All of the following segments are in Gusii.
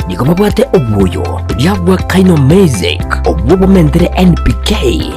Nigo babwate obuoyo oria bwa Kaino-Mezek, obwo bomentere NPK,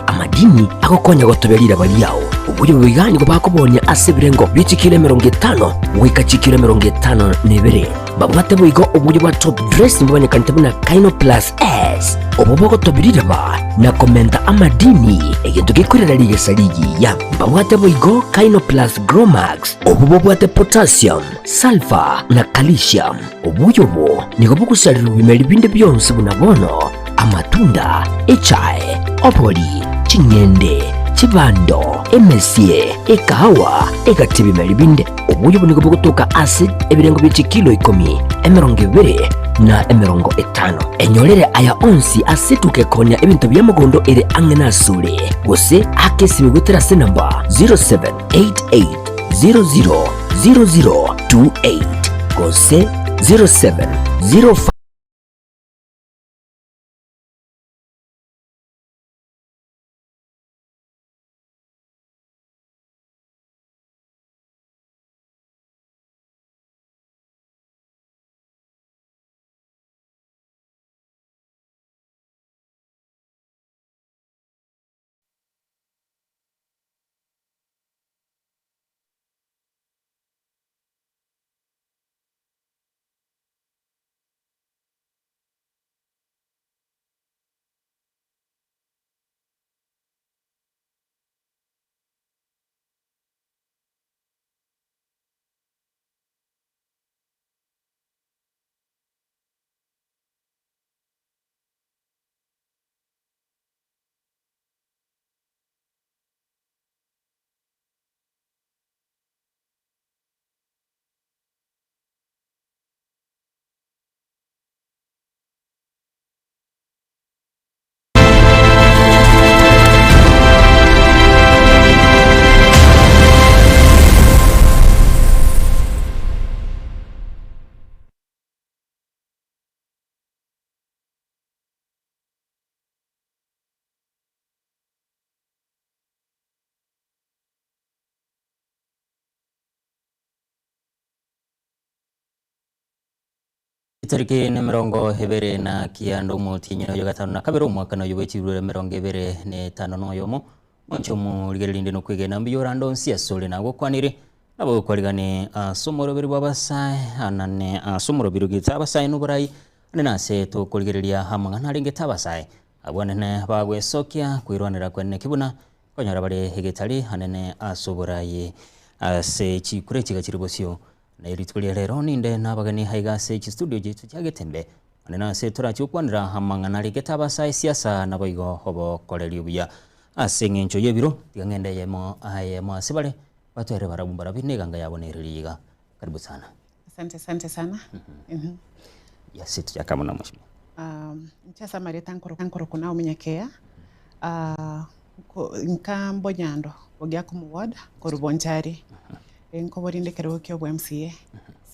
amadini agokonya gotobia riraba riao. Obuoyo obo iga nigo bakoboonia ase ebirengo bie chikilo 50 goika chikilo 52. Babwate boigo obuoyo bwa top dressing bomanyekanete buna Kaino Plus S, obwo bogotobia riraba na komenta amadini, egento gekorera rigesa rigiya. Mbabwate boigo Kaino Plus Gromax, obwo bobwate potassium, sulfur na calcium. Obuya obo nigo bogosarerwa bimeri binde bionsi buna bono, amatunda, echae, obori, ching'ende, chibando, emesie, ekahawa, egati ebimeri binde. Obuya obo nigo bogotoka ase ebirengo bie chikilo ikomi, 20, na 50. Enyorere aya onsi ase etuka ekoonia ebinto bia mogondo ere ang'e nasore, gose ake esimi goetera ase enamba 0788 000028 gose 0705. Chitariki nemerongo ebere na kianda omotienyi oyo gatano na kabere omwakano oyo bwe chirure 25 na oyomo mwanche omorigereria rinde nokwegena mbuya orande onsi asore nagokwanire nabo gokwarigane ase omoroberi bw'abasae anane ase omoroberi ogete abasae noborai ane nase tokorigereria amang'ana arengete abasae Abwo anene bagwesokia kwerwanera kweneki buna konyora bare egetari anene ase oborayi ase chikura echiga chire bosio. Na rituko ria rero ninde nabageni aiga ase chistudio chiaito chia Getembe, anene ase torache gokwanera amang'ana aregete abasae esiasa naboigo obokoreri obuya. Ase eng'encho y'ebiro, tiga ng'ende eyemo eyemo ase bare, batwere barabwo mbarabwo neganga yabo nere riiga. Karibu sana. Asante asante sana. Mhm. Yes, tuchaka muna mheshimiwa. Inche ase amarieta nkorokwa Naomi Nyakeya, nka Mbonyando Bogiakumu ward korwa Bonchari, nkoborinde ekerogo kia obo MCA.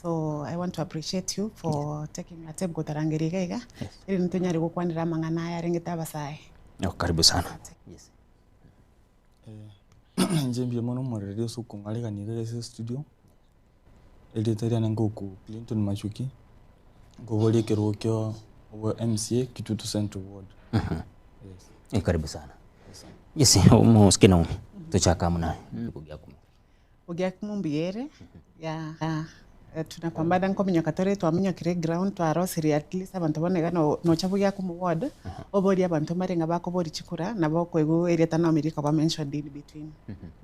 So I want to appreciate you for taking your time gotarangeria iga iga, erinde tonyare gokwanera amang'ana aya arengete abasae. Oh, karibu sana. Yes. Inche mbuya mono omoreri ase okong'aregania iga ase estudio. Erieta riane ngoku Clinton Machuki, nkoboria ekerogo kia obo MCA Kitutu Central Ward. Yes. Eh, karibu sana. Yes, omosike Naomi. Tochaka amo naye. Bogiakumu. Bogiakumu mbuya ere, yeah, tunapambana nkominyoka tore twaminyokire eground twarosirie at least abanto bono iga no nocha Bogiakumu ward, oborie abanto mbare ng'a bakoboria chikura nabo okoigwa erieta Naomi rikoba mentioned in between,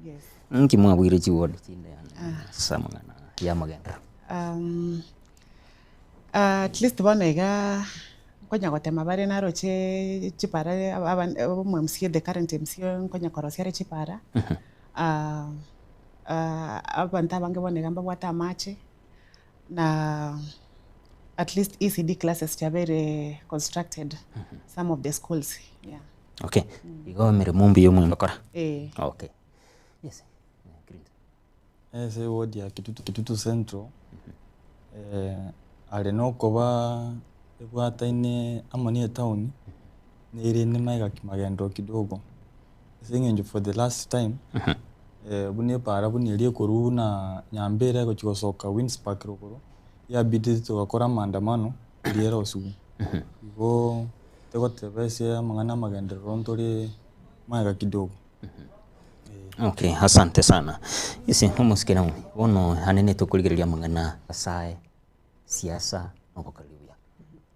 yes. Nki mwabuire chiwodi chinde ase amang'ana y'amagenderero? At least bono iga nkonya gotema bare naroche chipara omo MCA the current MCA nkonya korosia are chipara, abanto abange bono iga mbabwate amache, na at least ECD classes chiabeire constructed some of the schools, yeah. Okay, igo emeremo mbuya omwene okora? Eh. Okay. Yes. Clinton. Ase eward ya Kitutu, Kitutu Central, are nokoba ebwataine amo na etown, nere ime magenderero kidogo, ase eng'encho for the last time, buna epara buna eria ekorwa buna Nyambera egochia gosoka Winspark rogoro, yabidete togakora maandamano. Eria erosiwe. Igo togoteba ase amang'ana amagenderero ntore magega kidogo. Okay, asante sana. Ase omosike Naomi, bono ane tokorigereria amang'ana abasae, siasa na obokoreri buya.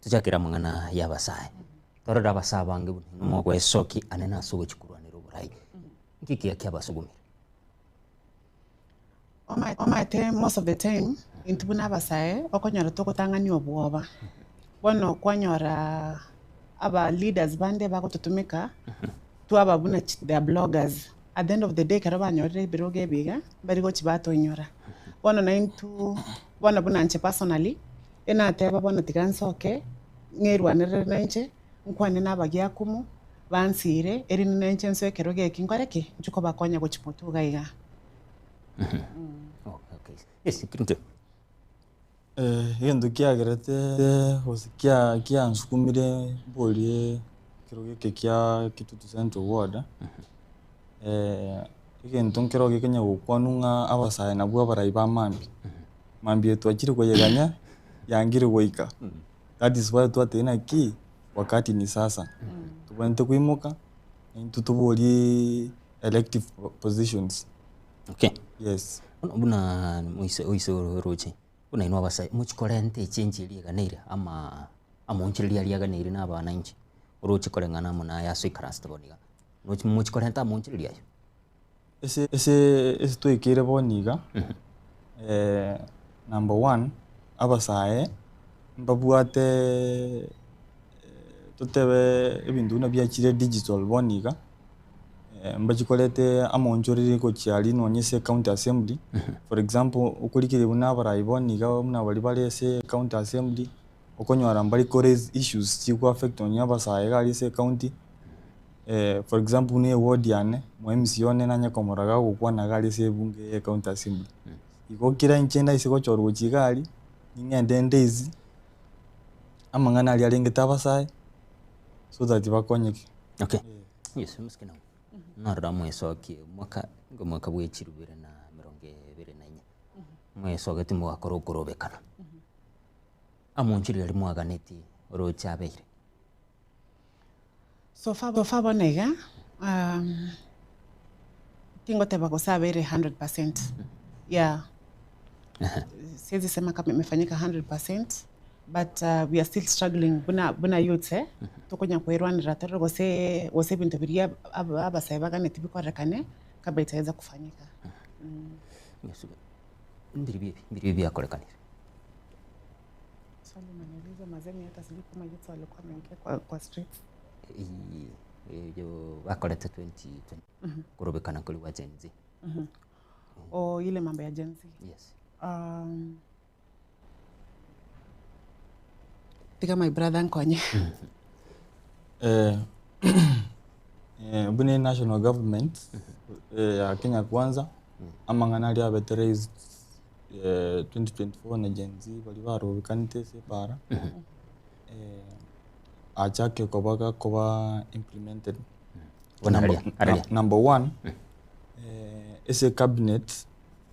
Tochakere amang'ana ya abasae. Torore abasae abange buna inwe mogoesokia ane nase ogochia korwanera oborai. Nki kiya kiabasugumire? Omanyete most of the time intwe buna abasae okonyora togotang'ania obwoba, bono kwanyora aba leaders bande bagototumeka twaba buna chi their bloggers, at the end of the day ekero banyorire ebirogo ebi iga, mbari gochi batoinyora. Bono naintwe bono buna inche personally, enateba bono tiga nsoke, ng'erwanerere nainche, nkwane na abagiakumu, bansire, erinde nainche nsoe ekerogo eki nkore ki? Nchie kobakonya gochia motwe iga iga. Okay. Yes, Clinton. Egento kiagerete gose kia kiansukumire mborie ekerogo eke kia Kitutu Central Ward, egento nkero gekonyara gokwanwa ng'a abasae nabwo abarai ba mambia, mambia eye twachire koyeganya yangire goika, that is why twatebire naki wakati ni sasa, tobwenerete koimoka intwe toborie elective positions. Okay. Yes. Bono buna moise oise oroche, buna inwe abasae, mochie korenta echange eria eganeire ama amoonchoreria aria aganeire na abananchi, oroche koreng'ana amo naye ase oikaransete bono iga, nochi mochie korenta amoonchoreria ayio? Ase ase ase twaikeire bono iga, number one, abasae mbabwate totebe ebinto buna biachire digital bono iga, mbachikorete amaonchoreria gochia aria nonye ase ecounty assembly, for example, okorigereria buna abarai bono iga buna baria bare ase ecounty assembly, okonyora mbari ko raise issues chiko affect nonye abasae iga aria ase ecounty, for example buna eward yane, mo M_C one nanye komorora gagokwana iga aria ase ebunge ya ecounty assembly. Igo kera inche ndaise gochorwa gochia iga aria, ning'ende ndaise amang'ana aria arengete abasae, so that bakonyeke. Okay. Yes, omosike nabo. Narora mwesokie omwaka nigo omwaka bwa echiro ibere na emerongo ebere na inye. Mwesogeti mwakora okorobekana. Amonchiri aria mwaganeti oroche abeire. So far so far bono iga, tingoteba gose abeire 100%, yeah. Siwezi sema kama imefanyika 100% but we are still struggling buna buna youths eh, tokonya koirwanera torore gose gose ebinto biria aba abasae baganeti bikorekane kabla itaweza kufanyika. Mbiribi ebi, mbiribi biakorekanire. Swali umeniuliza mazee mi hata sijui kama youths walikuwa wameingia kwa, kwa streets. Eyo bakorete 2020 korobekana kori gwa Gen Z. Oh, ile mambo ya Gen Z. Yes. Tiga my brother nkonye. Buna national government ya Kenya Kwanza, amang'ana aria abete raised 2024 na Gen Z baria barobekanete ase ebara, achake koba gakoba implemented. Bono aria, aria. Number one, ase ecabinet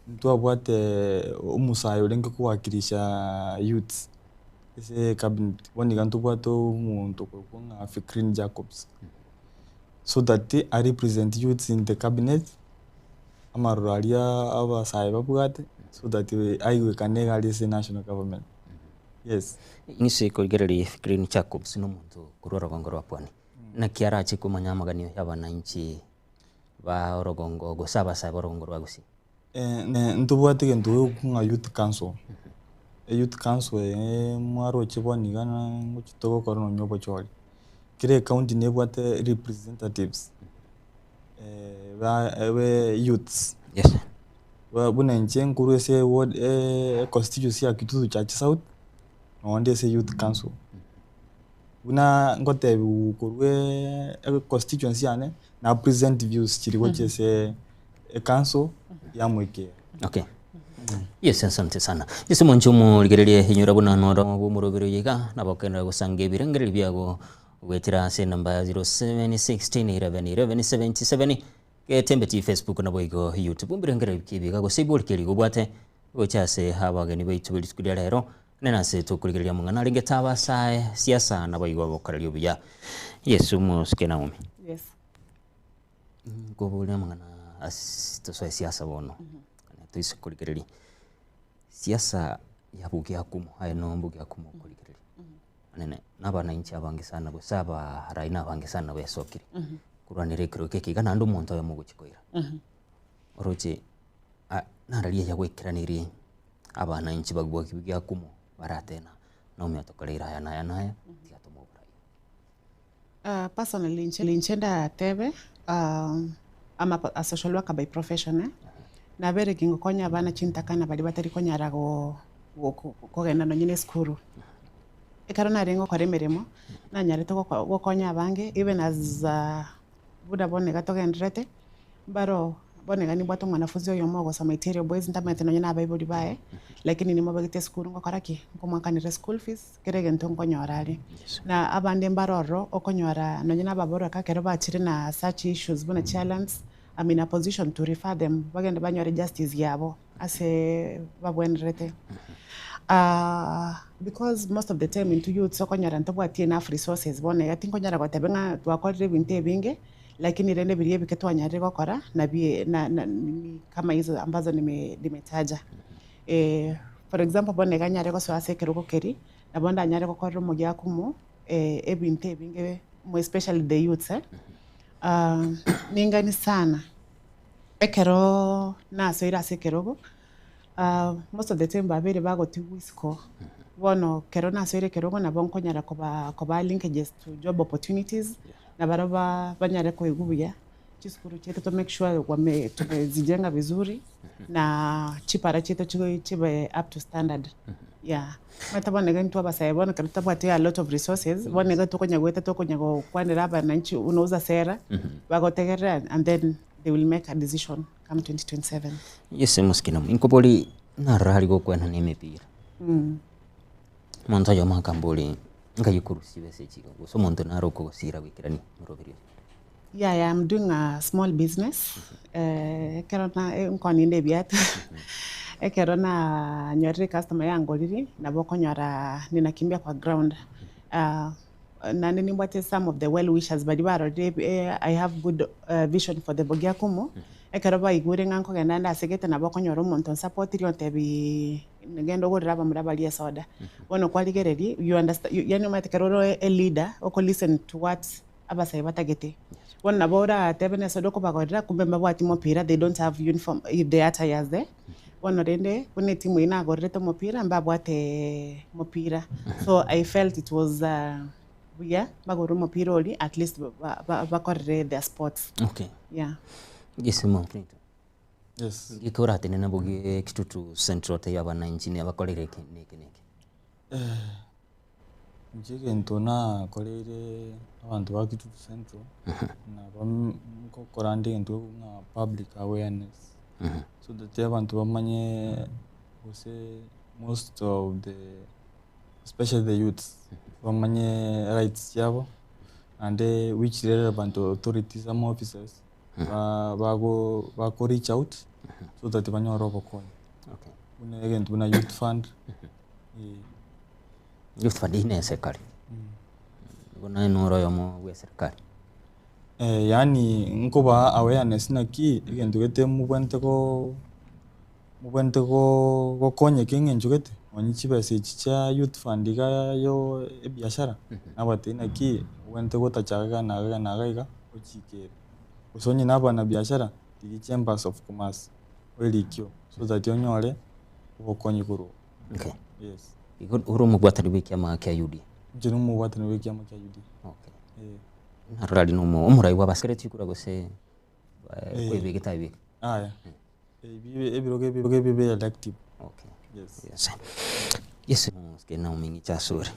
ntwabwate omosae orenge kowakilisha youths ase ecabinet, bono iga ntobwate omonto okorokwa ng'a Fikrin Jacobs, so that a represent youths in the cabinet, amaroro aria abasae babwate, so that aigwekane iga aria ase national government, yes. Inse korigereria Fikrin Jacobs na omonto korwa orogongo rwa Pwani, naki arache komanya amaganio ya abananchi ba orogongo gose abasae ba orogongo rwa Gusii? Ntobwate egento gekorokwa ng'a youth council, eyouth council eye mwaroche bono iga ngochi togokora nonye obochori, kera ecounty nebwate representatives ba be youths. Yes. Buna inche nkorwa ase eward econstituency ya Kitutu Church South, nonye nde ase youth council. Buna ngotebiwa korwa econstituency yane, na present views chiria gochia ase ecouncil yamoikera. Okay. Yes, asante sana. Yesu mwanche omorigererie inyora buna noro bw'omoroberi oyo iga nabo okenderera gosanga ebirengererio biago goetera ase enamba ya 0716 11 11 77 getembe ti Facebook naboigo YouTube mbirengererio ki ebi iga gose ibori ki eriga obwate gocha ase abageni baito be rituko ria rero. Nere ase tokorigereria amang'ana arenge tabasae siasa naboigo obokoreria obuya. Yeso omosike Naomi. Yes. Nkoboria amang'ana as tosoe siasa bono, toise korigereria siasa ya bogiakumu aye no bogiakumu okorigereria, onene na abananchi abange sana gose abarai na abange sana besokire, korwanera ekero eke iga naende omonto oyomo ogochia koira. Oroche nararia aya gwaikeraneire abananchi ba bogiakumu baratena Naomi otokoreire aya na aya na aya, tiga tomoe oborai. Personally inche inche ndatebe I'm a social worker by profession eh, nabere gingokonya abana chintakana baria batari konyara go kogenda nonye na esukuru. Ekero narenge gokora emeremo, nanyarete goko gokonya abange even as buna bono iga togendererete, mbaro bono iga nimbwate omwanafunzi oyomo ogosoma Iterio Boys ntamanyete nonye na abaibori baye, lakini nimobegete esukuru ngokora ki? Nkomoakanera eschool fees, kera egento nkonyora are. Na abande mbare ororo, okonyora nonye na ababoraka ekero bachire na such issues buna chia lands, I'm in a position to refer them bagende banyore justice yabo ase babwenerete. Because most of the time intwe youths okonyora ntobwati enough resources bono iga tinkonyara goteba ng'a twakorire ebinto ebinge, lakini rende biria ebike twanyarire gokora nabie na na ni kama hizo ambazo nime nimetaja. For example bono iga nyare gosoa ase ekerogo keria, nabo ndanyare gokorera omogiakumu ebinto ebinge more especially the youths eh, ningani sana ekero nasoire ase ekerogo, most of the time babeire bagotigwa isiko, bono ekero nasoire ekerogo nabo nkonyara koba kobaa linkages to job opportunities, na barabwo ba banyare koigwa buya, chisukuru chiaito to make sure wame tumezijenga vizuri, na chipara chiaito chibe chibe up to standard, yeah. Omanyete bono iga intwe abasae bono ekero totabwati a lot of resources, bono iga tokonya goeta tokonya gokwanera abananchi unauza sera, bagotegerera and then they will make a decision come 2027. Yes mosike namo inkobori narora aria gokwana na emepira omonto oyomo akambori nkai okorusia chibesa echi iga gose omonto nare okogosira goikerania omoroberi oyo. Yeah, yeah, I'm doing a small business ekero na nkoninde ebiato ekero nanyorire ecustomer yangoririe nabo okonyora ninakimbia kwa ground naende nimbwate some of the well wishers baria barorire I have good vision for the Bogiakumu, ekero baigure ng'a nkogenda ande ase gete nabo okonyora omonto onsapotirie ontebiiii genda ogorere abamura baria esoda. Bono kwarigereria you understa yaani omanyete ekero ore a leader oko listen to what abasae batagete. Bono nabo oratebe na esoda okobagorera kumbe mbabwati mopira they don't have uniform their attires eh. Bono rende buna etimu eyio nagorerete omopira mbabwate mopira so I felt it was buya bagore omopira oria at least bakorere their sports Okay. yeah. Yes ma'am. Clinton. Yes. Geke oratenene bogie Kitutu Central otebie abananchi nabakorere eke na eke na eke. Inche egento nakoreire abanto ba Kitutu Central, nabo ngokora nde egento ng'a public awareness, so that abanto bamanye gose most of the especially the youths, bamanye rights chiabo, naende which relevant authorities ama officers ba- bago bako reach out so that banyore obokonyi. Okay. Buna egento buna youth fund, eh. Youth fund eyio ne eserikari, igo naye noro oyomo bwa eserikari. Yaani nkobaa awareness naki egento gete mobwenerete go mobwenerete go gokonyeka eng'encho gete, nonye chibesa echi chia youth fund iga yo ebiashara, nabatebia naki obwenerete gotacha iga na iga na iga iga ochikere. Gose onye na abanabiashara, rigia chambers of commerce orikio so that onyore obokonyi korwa oo. Okay. Yes. Igo ore omobwatani bwa ekiama kia UDA? Inche nomobwatani bwa ekiama kia UDA. Okay. Eh. Narora aria nomo omorai bwa abasereti chikura gose kwebegete aye bweka? Aya. Ebi ebirogo ebi ebi elective. Okay. Yes. Yes. Yes, mosike Naomi ng'iche asore.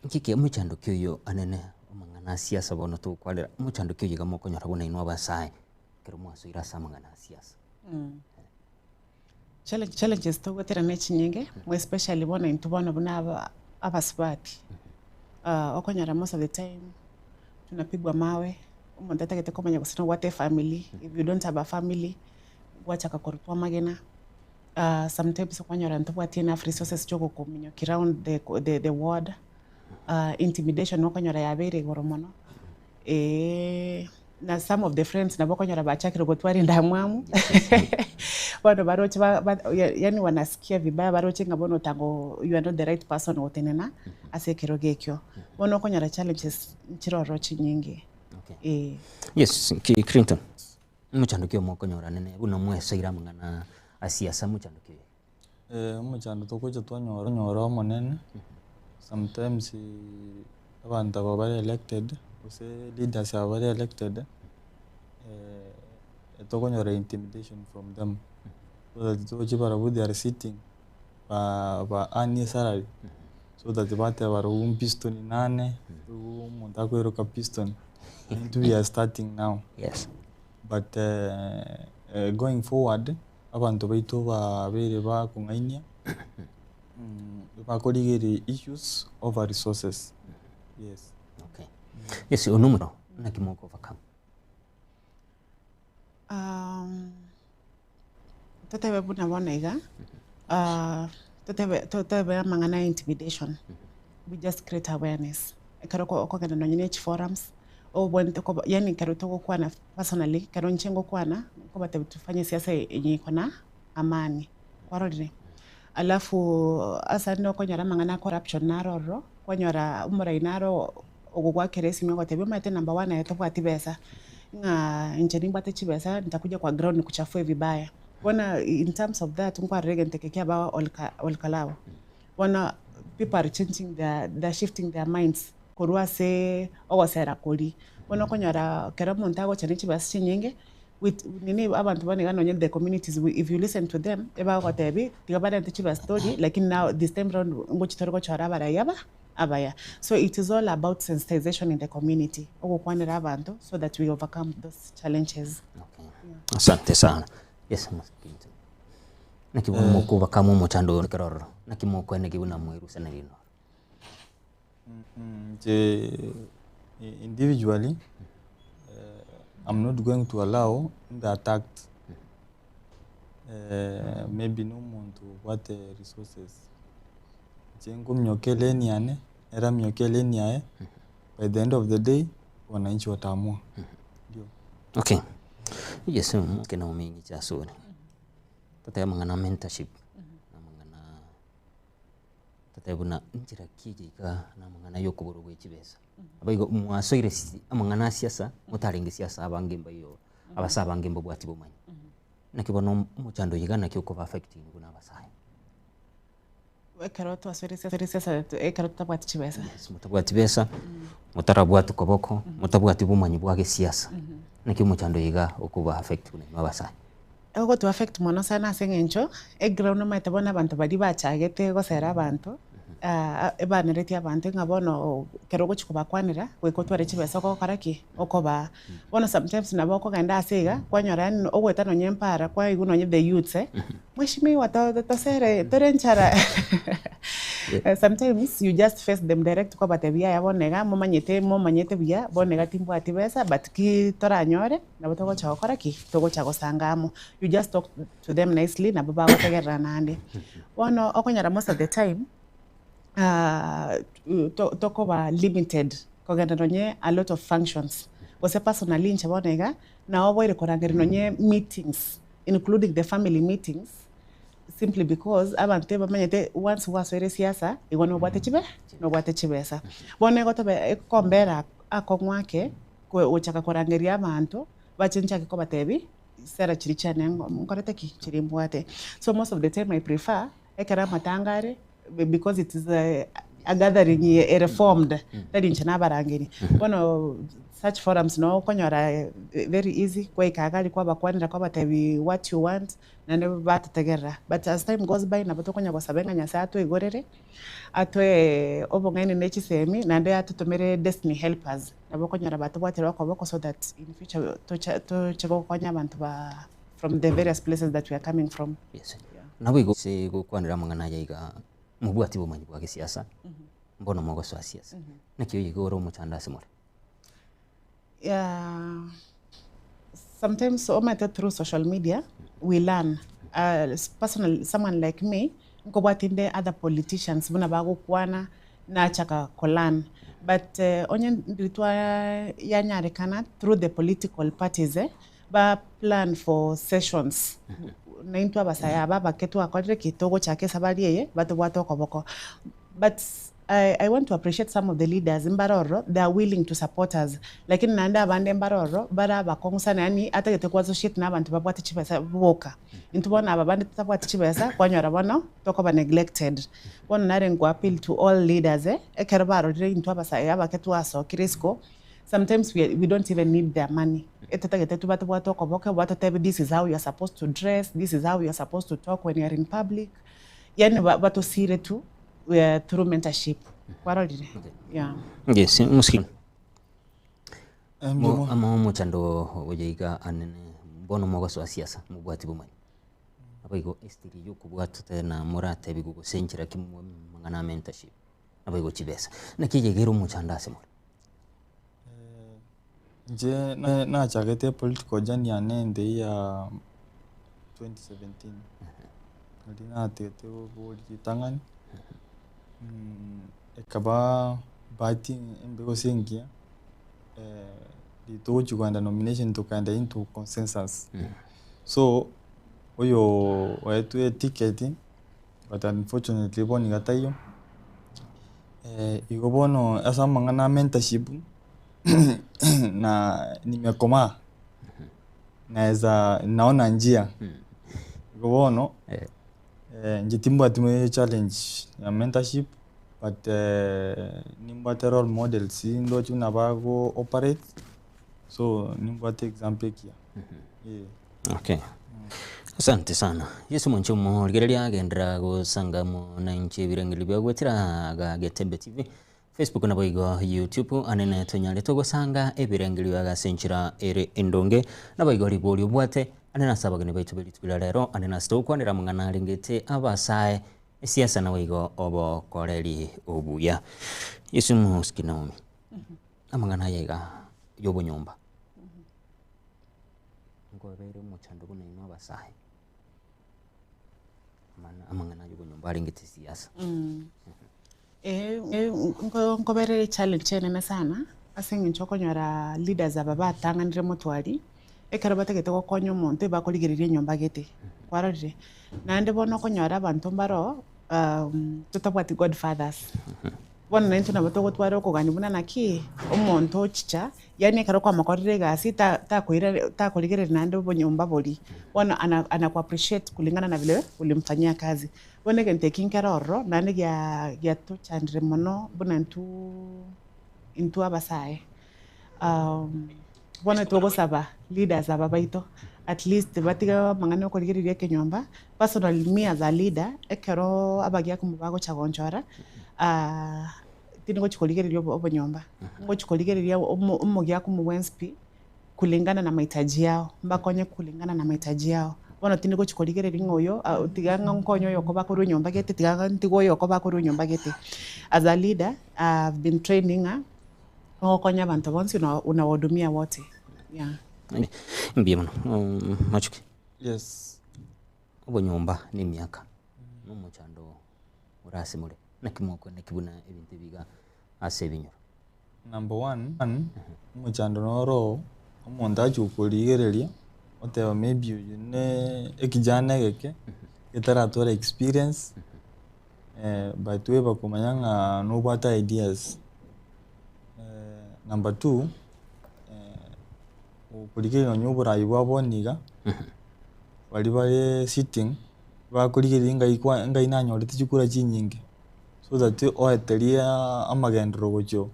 Nki ki omochando ki oyo anene amang'ana a siasa bono togokwanera, omochando ki oyo iga mokonyora buna inwe abasae ekero mwasoire ase amang'ana a siasa? Challenge challenges togotera ne chinyinge, more especially bono intwe bono buna aba abasubati, okonyora most of the time tunapigwa mawe, omonto atagete komanya gose nobwate efamily, if you don't have a family, gwachaka korutwa amagena. Sometimes okonyora ntobwati enough resources chia ogokominyokia round the the the ward, intimidation okonyora yabeire igoro mono, na some of the friends nabo okonyora bachakire gotwara endamwamu, bono baroche ba ba yaani wanasikia vibaya baroche ng'a bono otango you are not the right person gotenena ase ekerogo ekio. Bono okonyora challenges nchire ororo chinyinge, eh. Yes, ki Clinton, omochando ki omokonyora nene buna mwesoire amang'ana a siasa mochando ki oyo? Omochando togocha twanyora onyora omonene, sometimes abanto aba bare elected, gose leaders aba bare elected, tokonyora intimidation from them, so that toche barabwo they are sitting ba ba earn esalary, so that bateba barabwo piston nane, igo omonto akoiroka piston, intwe we are starting now. Yes. But going forward, abanto baito babeire bakong'ainia, bakorigereria issues over resources, yes. Okay. Yes, ono omoro naki moko overcome? Totebe buna bono iga, totebe totebe amang'ana ya intimidation, we just create awareness. Ekero oko okogenda nonye na echiforums, obwenerete koba yaani ekero togokwana personally, ekero inche ngokwana, nkobatebia tufanye siasa enye iko na amani, kwarorire? Alafu ase ande okonyora amang'ana a corruption naro ororo, kwanyora omorai naro ogogoakera esimi ogotebia omanyete number one aye tobwati besa, ng'a inche nimbwate chibesa nitakuja kwa ground nikuchafue vibaya. Bono in terms of that nkwarora egento eke kiaba olka olkalao. Bono people are changing their they are shifting their minds korwa ase ogosera koria. Bono okonyora ekero omonto agocha ne chibesa chinyinge with nini abanto bono iga nonye the communities if you listen to them ebagogotebia tiga barente chibesa torie lakini now this time round ngochi tore gochora abarai aba abaya. So it is all about sensitization in the community, ogokwanera abanto so that we overcome those challenges. Okay. Asante sana. Yes, Mr. Clinton. Naki bono mokobakama omochando oyo ekero ororo? Naki mokoenekia buna mwerusaneri noro? Inche individually, I'm not going to allow mbe attacked maybe na omonto obwate resources. Inche nkominyoka elane yane, ere aminyoke elane yaye, by the end of the day, wananchi wataamua. Ndio. Okay. Yes, omoke na omeng'iche ase ore. Totebe amang'ana a mentorship, na amang'ana totebe buna nchera ki eye iga na amang'ana ya okoborwa gwe chibesa. Aba igo mwasoire si amang'ana a siasa, motarenge siasa abange mbaiyo, abase abange mbabwati bomanyi. Naki bono omochando oyo iga naki okoba affecting buna abasae? Ekero twasoire siasa ekero totabwati chibesa. Yes, motabwati besa, motarabwati koboko, motabwati bomanyi bwa gesiasa, naki omochando oyo iga okoba affect buna inwe abasae? Ogoto affect mono sana ase eng'encho, eground omanyete bono abanto baria bachagete gosera abanto, ebaneretie abanto ng'a bono ekero ogochia kobakwanera, goika otware chibesa ogokora ki? Okobaa. Bono sometimes nabo okogenda ase iga, kwanyora yaani ogoeta nonye mpara kwaigwa nonye the youths eh, Mheshimiwa to tosere tore nchara sometimes you just face them direct kwabatebia yaya bono iga momanyete momanyete buya bono iga timbwati besa but ki toranyore nabo togocha gokora ki? Togocha gosanga amo. You just talk to them nicely nabo bagotegerera naende. Bono okonyora most of the time to tokoba limited kogenda nonye a lot of functions gose personally inche bono iga naoboire korangeria nonye meetings including the family meetings simply because abanto ebamanyete once gwasoire siasa igo nobwate chibe nobwate chibesa. Bono egotobe ekombera akong'u ake gochaka korangeria abanto bache nchake kobatebia sera chiria chiane nkorete ki? Chiria mbwate. So most of the time I prefer ekero amatanga are because it is a gathering ere formed tari inche nabarangeria. Bono such forums noo okonyora very easy kwaika iga aria kwabakwanera kwabatebia what you want naende batotegerera. But as time goes by nabo tokonya gosaba ng'a Nyasaye atoigorere, atoe obong'aini ne chisemi naende atotomere destiny helpers nabo okonyora batobwatire okoboko so that in future toche toche gokonya abanto ba from the various places that we are coming from. Yes. Naboigo ase gokwanera amang'ana aya iga mobwati obomanyi bwa gesiasa, mbono mogosoa siasa. Naki oyo iga ore omochando ase more? Yeah, sometimes omanyete through social media we learn. Personally someone like me, nkobwati nde other politicians buna bagokwana, nachaka ko learn. But onye ndiri twa yanyarekana through the political parties eh, ba plan for sessions naintwe abasae aba abake twakorire ki? Togochaka esabari eye batobwate okoboko. But I I want to appreciate some of the leaders mbare ororo they are willing to support us lakini naende abande mbare ororo bare abakong'u sana yaani atagete ko associate na abanto babwate chibesa boka. Intwe bono aba bande totabwati chibesa kwanyora bono tokoba neglected. Bono nare nko appeal to all leaders eh, ekero barorire intwe abasae abake twasokire isiko, sometimes we we don't even need their money, etotagete tu batobwate okoboke batotebie this is how you are supposed to dress, this is how you are supposed to talk when you are in public, yaani batosire tu through mentorship kwarorire yeah. Yes, Muski. Amo omochando oyo iga anene bono mogosoa siasa mobwati bomanyi. Naboigo history yokobwata tena moratebigwe gose enchera ki mang'ana a mentorship naboigo chibesa. Naki eye iga ere omochando ase more? Inche nachagete political journey yane in the year 2017, nari natagete gokora ritang'ani, ekaba bahati embe gose engiya, riria togochia kogenda nomination tokaenda into consensus. So, oyo oetwe eticket but unfortunately bono iga taiyo, igo bono ase amang'ana a mentorship. Na nimekomaa naeza naona njia igo bono inche timbwati challenge ya mentorship but nimbwate role models ndoche buna bago operate so nimbwate example ekiya eh. Okay. Asante sana. Yesu mwanche omorigereria agenderera gosanga amo nainche ebirengererio bia goetera iga Getembe TV. Facebook naboigo YouTube anene tonyare togosanga ebirengerio ase enchera ere endonge, naboigo riborio obwate anene ase abageni baito be rituko ria rero, anene ase togokwanera amang'ana arengete abasae, esiasa naboigo obokoreri obuya. Yesu mosike Naomi, amang'ana aya iga yobonyomba, nkobeire omochando buna inwe abasae, amang'ana ayobonyomba arengete esiasa. Eeh nkoberere echallenge enene sana, ase eng'encho okonyora leaders aba batang'anire motwari, ekero batagete gokonya omonto ebakorigereria enyomba gete, kwarorire? Naende bono okonyora abanto mbaro totabwati godfathers, bono naintwe nabo togotwara okogania buna naki, omonto ochicha, yaani ekero kwamokorire egasi ta- takoira takorigereria naende obonyomba boria, bono ana anaku appreciate kulingana na vile ulimfanyia kazi. Bono egento eki nkere ororo, naende gia giatochandire mono buna intwe intwe abasae. Bono togosaba leaders aba baito, at least batige amang'ana ya okorigereria ekenyomba, personally me as a leader, ekero abagiakomo bagocha gonchora, tindi gochi korigereria obo obonyomba, ngochi korigereria omo omogiakomo bwensi pi. kulingana na mahitaji yao, mbakonye kulingana na mahitaji yao. Bono tindi gochi korigereria ng'a oyo tiga ng'a nkonye oyo okoba korwa enyomba gete, tiga ng'a ntige oyo okoba korwa enyomba gete. As a leader, I've been trained ng'a ogokonya abanto bonsi una unawahudumia wote, yeah. Mbuya mono Machuki. Yes. Obonyomba na emiaka na omochando ore ase more, naki mokoeneki buna ebinto ebi iga ase ebinyoro? Number one, omochando noro oo, omonto achia gokorigereria, oteba maybe oyo ne ekijana egeke, getaratwara experience, but we bakomanya ng'a nobwate ideas. Number two, okorigereria nonye oborai bwa bono iga, baria bare sitting, bakorigereria ngai kwa ngai nanyorete chikura chinyinge. So that oeterie amagenderero gochia oo,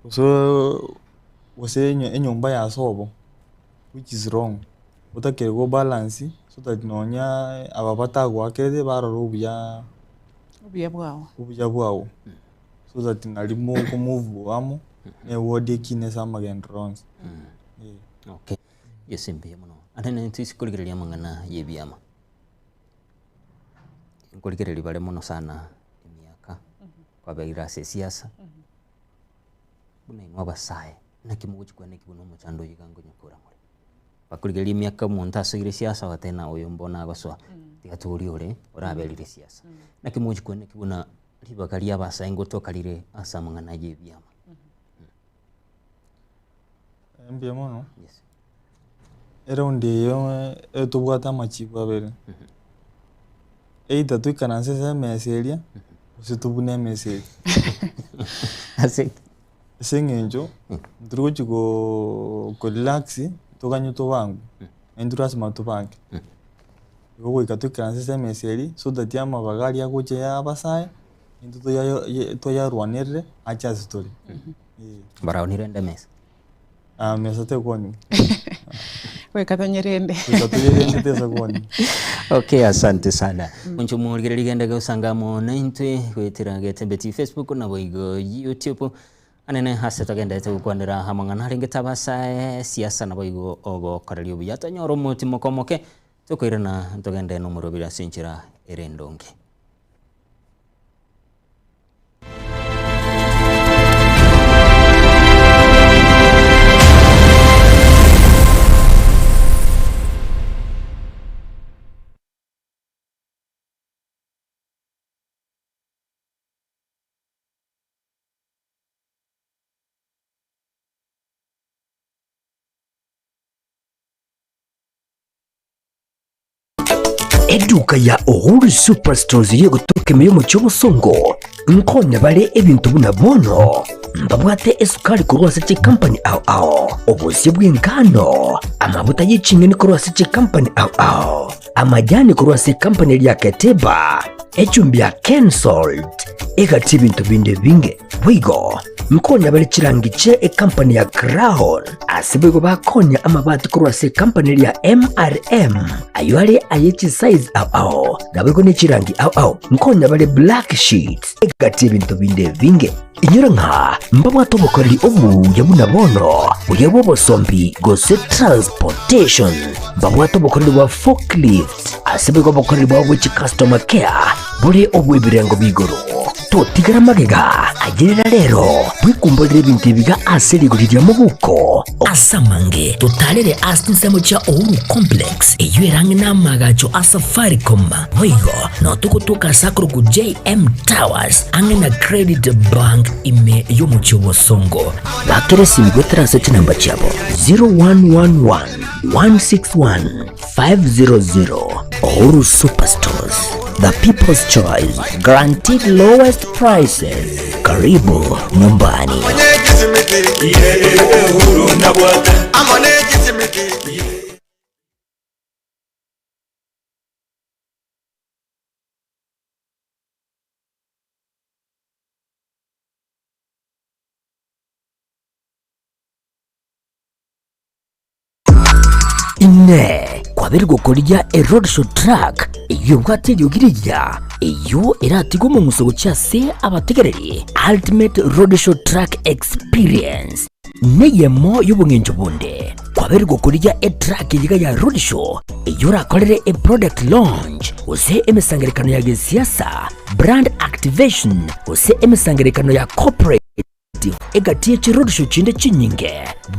gose gose enyomba ya sobo which is wrong, otakire go balance so that nonya aba batagoakerete barore obuya Obuya bwao. obuya bwao, so that nari moko move amo, na eward ekine ase amagenderero onsi, eh. Okay, yes mbuya mono. Ande naintwe ase korigereria amang'ana ya ebiama. Nkorigereria bare mono sana emiaka, kwabeire ase esiasa, buna inwe abasae, naki mogochi kweneki buna omochando oyo iga nkonyokora more? Bakorigereria emiaka omonto asoire siasa ogoteba ng'a oyo mbono agosoa, tiga torie ore oraberire siasa. Naki mochi kweneki buna ribaga ria abasae ngotoka rire ase amang'ana ya ebiama? Mbuya mono, Yes. eraundi eye etobwate amachibu abere, either toikaranse ase emesa eria, gose tobune emesa eria. Ase ki? Ase eng'encho, ntori gochia koo korelax, toganye tobangwe, naintwe lasima tobange. Igo goika toikaranse ase emesa eria, so that amabaga aria agocha ya abasae, intwe toyayo ye toyarwanerere ache ase tore, eh. Baraoni rende emesa. Ah, mesa tekonywa. Goika tonyerende. Goika toyerende tesa konywa. Okay, asante sana. Monche omorigereria genda gosanga amo naintwe goetera Getembe TV Facebook naboigo YouTube. Anene ase togenderete gokwanera amang'ana arenge tabasae siasa naboigo ogokoreria obuya tonyore omotimoko omoke tokoirana togende nomorobiri ase enchera ere endonge. Eduka ya Uhuru Superstores y'egotoka ime y'omochie obosongo nkonya bare ebinto buna bono mbabwate esukari korwa ase chikampani ao ao, obosie bw'engano, amabuta ye ching'eni korwa ase chikampani ao ao, amajani korwa ase ekampani eria ya Keteba, echumbi ya Kensalt, egati ebinto binde ebinge. Boigo nkonya bare chirangi chie ekampani ya Crown, ase boigo bakonya amabati korwa ase ekampani eria ya MRM, ayio are aye chisize ao ao, naboigo ne chirangi ao ao. Nkonya bare black sheets, egati ebinto binde ebinge. Inyora ng'a mbabwate obokoreri obuya buna bono, buya bw'obosombi gose transportation. Mbabwate obokoreri bwa forklift, ase boigo obokoreri bwabo bwe chicustomer care bore obw'ebirengo b'igoro. Totigara magega, ayerera rero, bwekumborere ebinto ebiga ase rigori ria mobuko. Ase amange totarere ase chinsemo chia Uhuru Complex, eyio ere ang'e n'amaagacho a Safaricom. Boigo nao togotoka ase akorokwa JM Towers ang'e na Credit Bank ime y'omochie o Bosongo. Bakera esimi goetera ase chinamba chiabo 0111 161 500. Uhuru Superstores, the people's choice, guaranteed lowest prices. Karibu nyumbani. Inee! Kwabeire gokorigia eroadshow truck eyio ebwate eriogi rigiya, eyio eratige omong'uso gochia ase abategereri? Ultimate Roadshow Truck Experience neyemo y'obong'encho bonde. Kwabeire gokorigia etruck eyiga ya roadshow eyio orakorere eproduct launch gose emesangererekano ya gesiasa, brand activation gose emesangererekano ya corporate. Egati ye chiroadshow chinde chinyinge,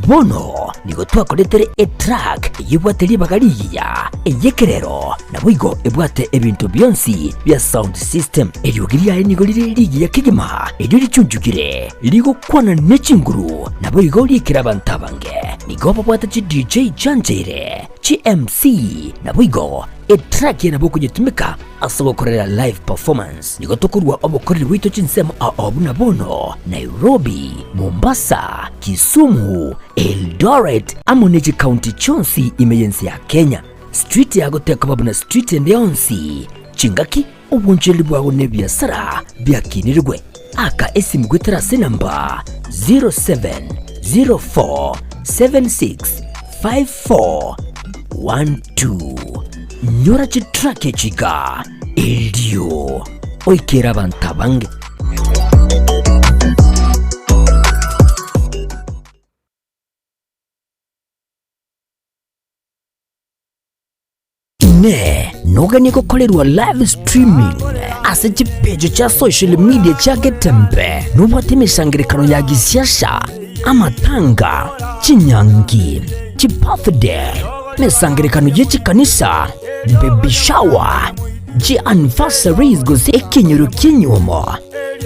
bono nigo twakoretere etruck eyio ebwate ribaga rigiya, ey'ekerero, naboigo ebwate ebinto bionsi bia sound system. Eriogi riaye nigo rire rigiya kegima, erio richunchukire, rigokwana ne chinguru, naboigo riikire abanto abange. Nigo babwate chi DJ chiancheire, chi MC, naboigo Etrack eye nabo okonyetumeka ase ogokorera live performance. Nigo tokorua obokoreri bwaito chinsemo ao buna bono, Nairobi, Mombasa, Kisumu, Eldoret amo ne chikaunti chionsi ime y'ense ya Kenya. Street yago tekoba buna street ende yonsi. Chingaki, obonchoreri bwago na ebiasara biakinirigwe. Aka esimu goetera ase enamba 0704765412. Nyora chitrack echi iga erio oikere abanto abange. Inee! Noganie gokorerwa live streaming ase chipeji chia social media chia Getembe? Nobwate emesangererekano ya gisiasa, amatanga, chinyangi, Chibirthday, emesangererekano ye chikanisa, baby shower, chi anniversaries gose ekenyoro ki'enyuomo,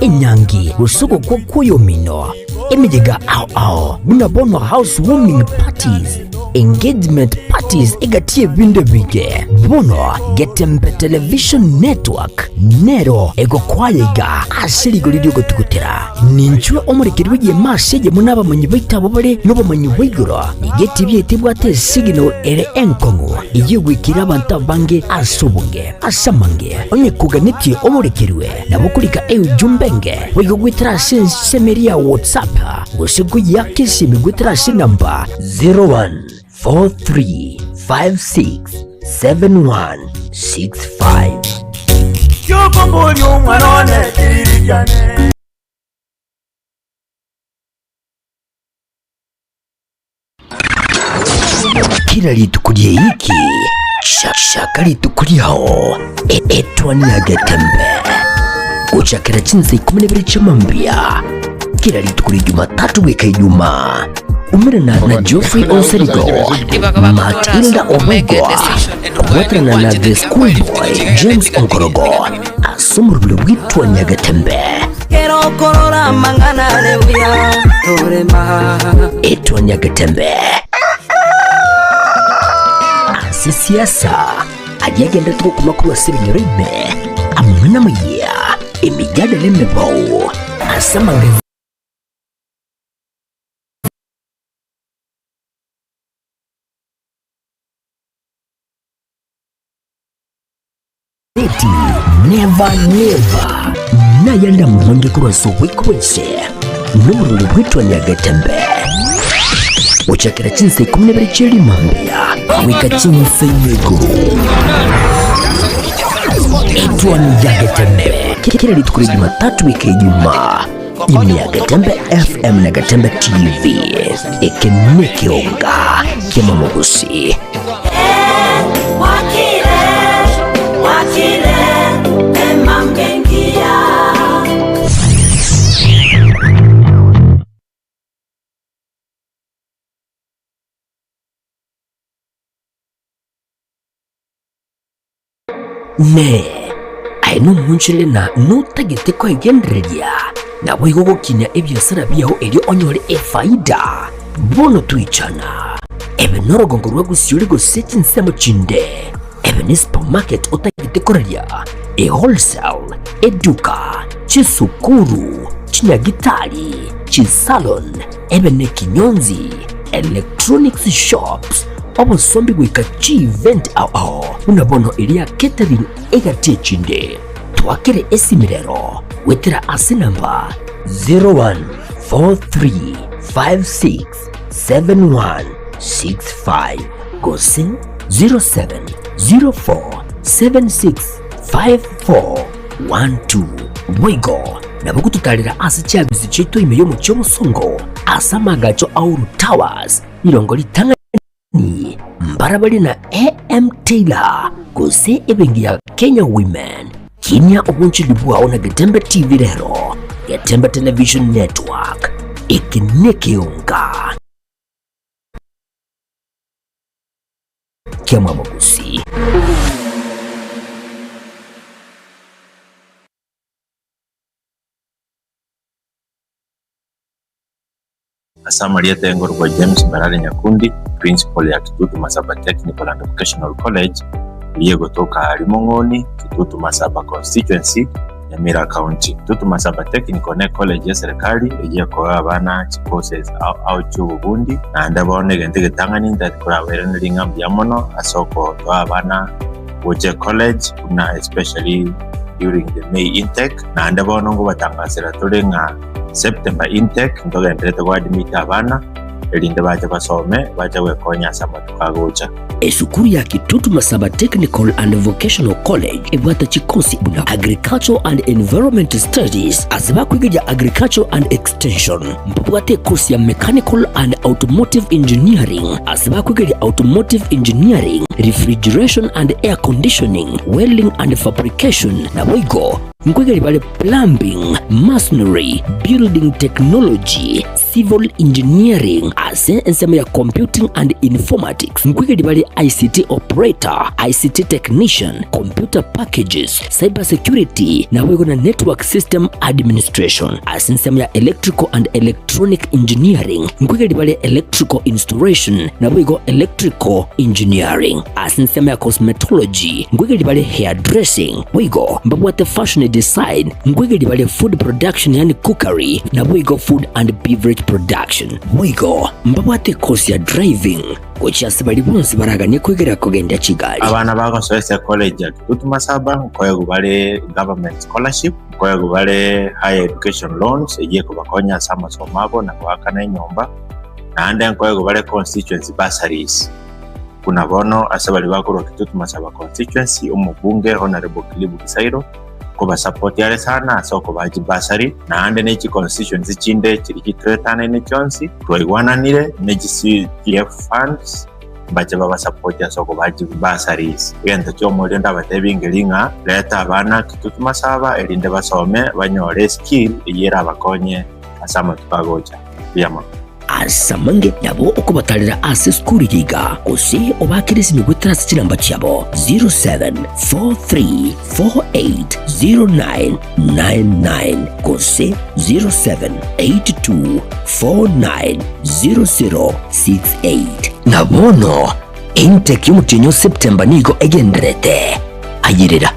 enyangi gose ogokwa kw'oyomino, emeyega ao ao buna bono house warming parties, engagement parties egati y'ebinto ebinge. Bono Getembe Television Network nero egokwaya iga ase rigori ri'ogotugutera. Ninchwe omorekeri bw'egeema ase eyemo nabamanyi baito abwo bare nobomanyi bwa igoro. Nigo etibi yaito ebwate esignal ere enkong'u eyio egwekire abanto abange ase obonge. Ase amange, onye koganetie omorekerwe, nabo okorika eujumbe enge boigo goetera ase ensemo eria ya WhatsApp gose koyiaka esimi goetera ase enamba 0143567165. Kiokomboria omwana one kiriri kiane. Kila rituko ri'eiki, chaka rituko riao etwani ya Getembe gochakera chinsa ikomi na ibere chi'amambia kila rituko ria Jumatatu goika Ijumaa. Umerana na Geoffrey Onsarigo, Matilda Obegwa, kobwaterana na The Schoolboy James Onkorogo ase omorobio bw'etwani ya Getembe. Kero okorora amang'ana are buya torema. Etwani ya Getembe ase siasa aria agenderete gokuma korwa ase ebinyoro ime amang'ana amayia emejadala emebao ase amang'ana Eti Never Never nayande amange korwa ase oboiko bwense nomorwani bw'etwa Nyagetembe gochakera chinsa ikomi na ibere chia rimambia goika chinsa ime igoro. Etwani ya Getembe kera rituko ria Jumatatu goika Ijumaa ime ya Getembe FM na Getembe TV. Eke nekeonga ki'amamogosi. Inee! Aye nomonchore na notagete kwegendereria, naboigo gokinia ebiasara biao erio onyore efaida? Bono toichana, ebe norogongo rwa gosiori gose chinsemo chinde, ebe ne supermarket otagete koraria, e wholesale, eduka, chisukuru, chinyagitari, chisalon, ebe nekinyonzi, electronics shops, obosombi goika chievent ao ao buna bono eria catering egati echinde. Twakere esimi rero goetera ase namba 0143567165 gose 0704765412. Boigo nabo gototarera ase chiabisi chiaito ime y'omochie omosongo ase amagacho a Uru Towers, rirongo ritang'ani mbarabare na AM Taylor gose ebenki ya Kenya Women. Kinia obonchori bwao na Getembe TV rero, Getembe Television Network, eke nekeonga kiamwamogusi. Ase amarieta engorwa James Mbarare Nyakundi, Principal ya Kitutu Masaba Technical and Vocational College, eria egotoka aaria Mong'oni, Kitutu Masaba Constituency, Nyamira County. Kitutu Masaba Technical ne college y'eserekari eyio ekoa abana chicourses ao ao chi'obobundi, naende bono egento egetang'ani ntari korabairanerie ng'a mbuya mono ase okotoa abana gocha ecollege buna especially during the May intake, naende bono ngobatangasera tore ng'a September intake ntogenderete goadmit abana erinde bache basome bache gwekonya ase amatuko agocha. Esukuru ya Kitutu Masaba Technical and Vocational College ebwate chikosi buna Agricultural and Environment Studies ase bakwegeria Agricultural and Extension. Mbabwate ekosi ya Mechanical and Automotive Engineering ase bakwegeria Automotive Engineering, Refrigeration and Air Conditioning, Welding and Fabrication naboigo nkwegeri bare Plumbing, Masonry, Building Technology, Civil Engineering ase ensemo ya Computing and Informatics nkoigeria bare ICT Operator, ICT Technician, Computer Packages, Cyber Security naboigo na Network System Administration. Ase ensemo ya Electrical and Electronic Engineering nkoigeria bare Electrical Installation naboigo Electrical Engineering. Ase ensemo ya Cosmetology nkoigeria bare Hairdressing boigo mbabwate Fashion Design nkoigeria bare Food Production yaani Cookery naboigo Food and Beverage Production. Boigo mbabwate ekosi ya Driving gochia ase baria bonsi baraganie koigerera kogendia chigari. Abana bagosoa ase ecollege ya Kitutu Masaba nkoegwa bare government scholarship, nkoegwa bare higher education loans eyio ekobakonya ase amasomo abo na goakana enyomba, naende nkoegwa bare constituency bursaries. Buna bono ase baria bakorwa Kitutu Masaba constituency, omobunge Honourable Kilibu Gisairo nkobasupport are sana ase okobaa chibursary, naende ne chiconstituency chinde chiria chitoetanaine chionsi, twaigwananire ne chi CDF funds mbache babasupport ase okobaa chibursaries. Egento kiomoerio ndabatebie nkeri ng'a reta abana Kitutu Masaba erinde basome banyore eskill eyio erabakonye ase amatuko agocha. Mbuya mono. Ase amange nabo okobatarera ase esukuru eye iga, gose obaakere esimi goetera ase chinamba chiabo 0743480999 gose 0782490068. Na bono intake y'omotienyi o September nigo egendererete. Ayerera.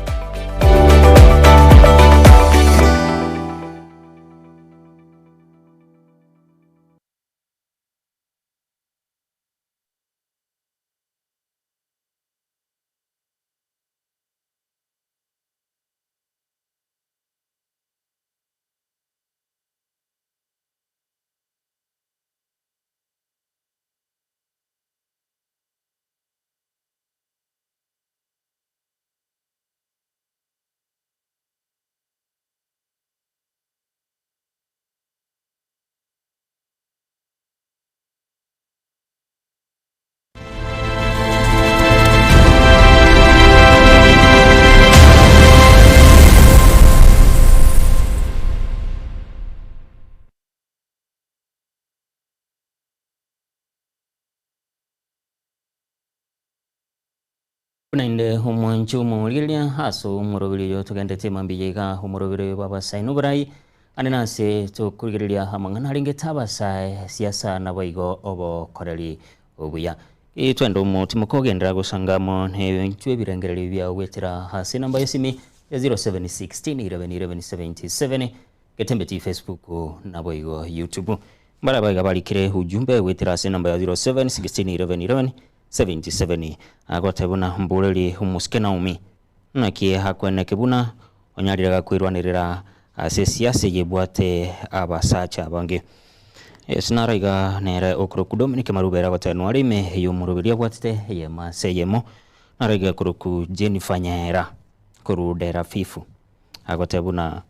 Buna inde omwanchi omorigereria ase omoroberi oyo togendete mambia iga omoroberi oyo bw'abasae noborai ande nase tokorigereria amang'ana arengete abasae siasa naboigo obokoreri obuya. Ee twende omotimoka ogenderera gosanga amo nebinchwa ebirengererio biao goetera ase enamba y'esimi ya 0716 11 11 77 Getembe ti Facebook naboigo YouTube. Mbare iga barikire ujumbe goetera ase enamba ya 07 16 11 11 77 agoteba buna mboreri omosike Naomi naki akweneke buna onyarire gakwerwanerera ase esiasa eye ebwate abasacha abange. Ase naro iga nere okoroku Dominic Marube agoteba nware ime eyomoroberi abwatete eyemo ase eyemo naro iga ekoroku Jennifer Nyaera korwa Dera Fifu agoteba buna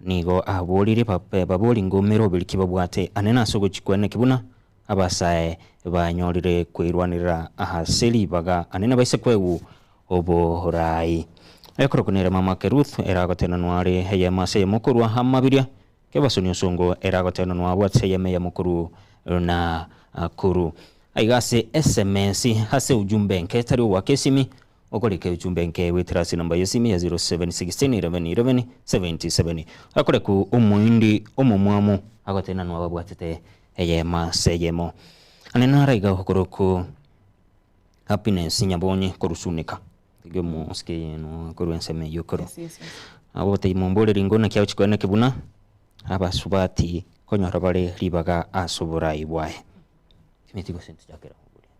Nigo aborire babori ng'omeroberi ki babwate anene ase ogochikwa naki buna abasae banyorire kwerwanerera ase ribaga anene baise kwegwa oboraai. Ekorokwa nere mama ake Ruth ere agotenenwa are eyemo ase eyemo korwa amabiria kebasoni osongo ere agotenenwa abwate eyemo eyemo korwa Nakuru. Aiga ase sms ase ujumbe enke etari ogoaka esimi Okorika echumbe enke goetera ase enamba y'esimi ya 0716 11 11 77. Akoreku omoindi omomwamu agotenanwa ababwatete eyemo ase eyemo. Ane naro iga okoroku Happiness Nyabonyi korusunika. Tiga omosike yenu korwa ensemo eyio korwa. Yes, yes, yes. Agotebia momboreri ngo naki agochia koeneki buna abasubati konyora bare ribaga ase oborai bwaye. Timeti gose ntochakere koboria.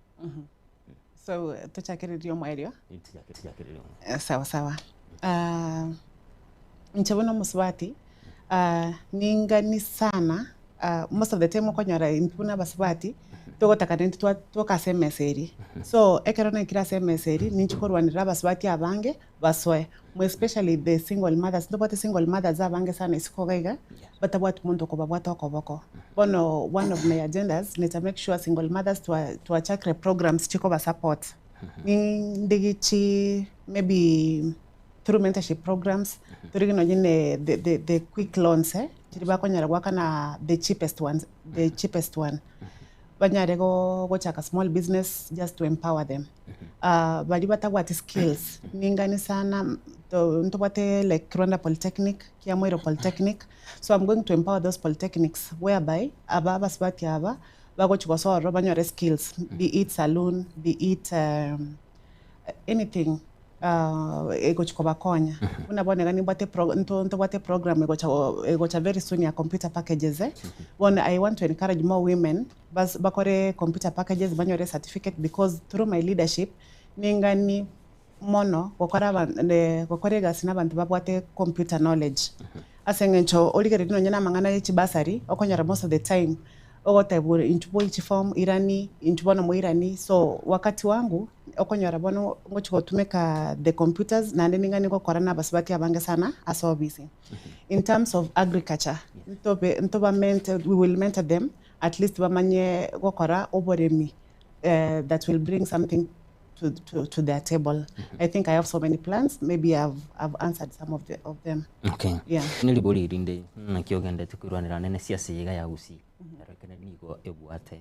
So tochakererie omoerio? Sawa sawa. Inche buna omosubati, ningani sana, most of the time okonyora intwe buna abasubati, togotaka naintwe twa twoka ase emesa eria. So ekero naikire ase emesa eria, ninche korwanerera abasubati abange basoe, more especially the single mothers, ntobwate single mothers abange sana isiko iga iga, batabwati monto okobabwata okoboko. Bono one of my agendas ne to make sure single mothers twa twachakire programs chikoba support. Nindigichi maybe. Through mentorship programs, torigi nonye ne the the the quick loans eh, chiria bakonyara goakana the cheapest ones, the cheapest one. Banyare go gochaka small business just to empower them. Baria batabwati skills, ningani sana to ntobwate like Rwanda Polytechnic, Kiamwero Polytechnic, so I'm going to empower those polytechnics whereby aba abasubati aba bagochi gosoa ororo banyore skills, be it saloon, be it anything egochi kobakonya. Buna bono iga nimbwate pro nto ntobwate program egocha go egocha very soon ya computer packages eh, bono I want to encourage more women bas bakore computer packages banyore certificate because through my leadership ningani mono gokora aba gokora egasi na abanto babwate computer knowledge. Ase eng'encho origereria nonye na amang'ana ye chibasari okonyora most of the time ogotebiwa intwe boi chiform irani, intwe bono moirani, so wakati wangu okonyora bono ngochi gotumeka the computers naende ning'ani gokora na abasubati abange sana ase obisi. In terms of agriculture, ntobe ntoba mentor we will mentor them at least bamanye gokora oboremi that will bring something to, to, to their table. I think I have so many plans. Maybe I've, I've answered some of, the, of them. Okay. Yeah. Neribori erinde naki ogendete koirwanera nene siasa iga ya Gusii ero ekero nigo ebwate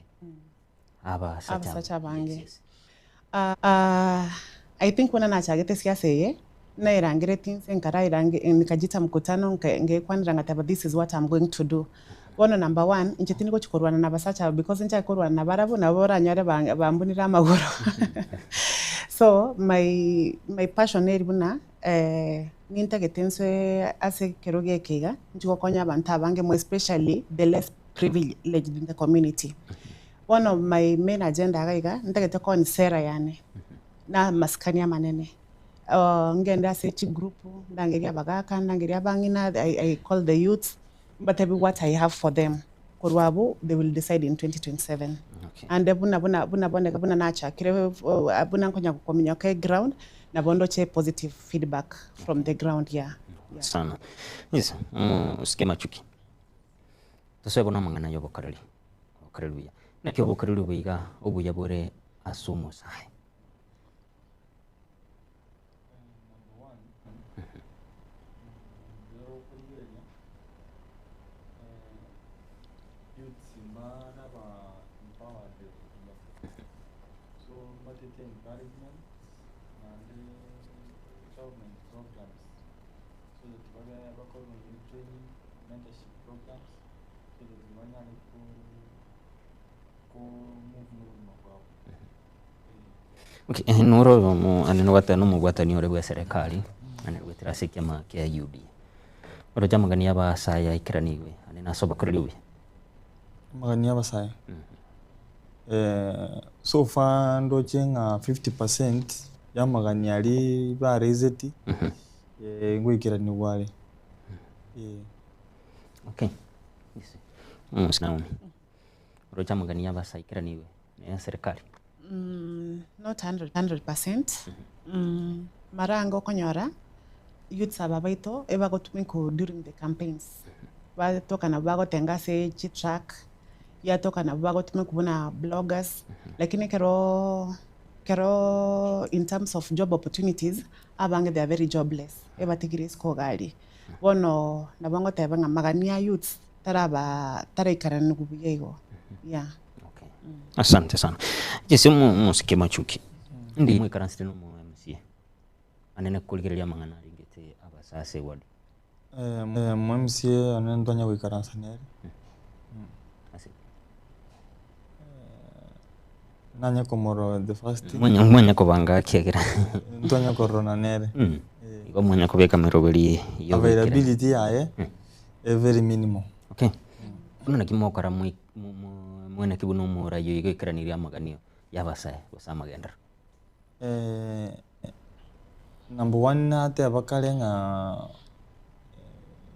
abasacha Abasacha abange. Yes, yes. I think buna nachagete siasa eye, nairangereti inse nkarairange nikajita mkutano nka ngekwanera ngateba this is what I'm going to do. Bono number one, inche tindi gochi korwana na abasacha aba because nchake korwana nabarabwo nabo oranyore ba bambunire amagoro. So my my passion eri buna nintagete nsoe ase ekerogo eke iga, nchi gokonya abanto abange more especially the less privileged in the community. Bono my main agenda iga iga, ntagete koonia sera yane na amasikani amanene. Ngende ase chigroup, ndangerie abagaka, ndangerie abang'ina, I I call the youths, mbatebi what I have for them. Korwa abwo they will decide in 2027. Okay. Ande buna buna buna bono iga buna nachakire buna nkonya kominyoka eground, nabo ndoche positive feedback from the ground yeah, yeah. Sana. Yes, osike machuki. Tosoe bono amang'ana ya obokoreri, obokoreri buya. Naki obokoreri obo iga obuya bore ase omosae? Okay, eh, noro oyomo ane nogoteba na omobwatani ore bwa eserekari, ane goetera ase ekiama kia UDA. Oroche amagani ya abasae aikeranigwe ane nase obokoreri obuya. Amagani ya abasae, so far ndoche ng'a 50% ya amagani aria baraiseti, ngoikeranigwa are. Okay, yes. Omosi Naomi, oroche amagani ya abasae aikeranigwe ne eserekari. Not 100%, mara ange okonyora youths aba baito ebagotumekwa during the campaigns, batoka nabo bagotenga ase chitruck, yatoka nabo bagotumekwa buna bloggers, lakini ekeroo ekeroo in terms of job opportunities, abange they are very jobless, ebatigire isiko iga aria. Bono nabo ngoteba ng'a magani a youths taraba taraikeraniwa buya igo, yeah. Okay. Asante sana. Jesse mosike machuki. Ndi mwikaransire no mo MCA. Anene korigereria amang'ana arengete abasase ward. Mo MCA one ntwanya goikaransa nere. Ase. Nanye komorora the first thing. Mwanya mwanya kobanga kiagera. Ntwanya kororana nere. Igo mwanya kobeka meroberi yogoikera. Availability yaye e very minimal. Okay. Bono naki mokora moi mweneki buna omoraia oyo goikeranirie amaganio y'abasae gose amagenderero? Number one nateba kare ng'a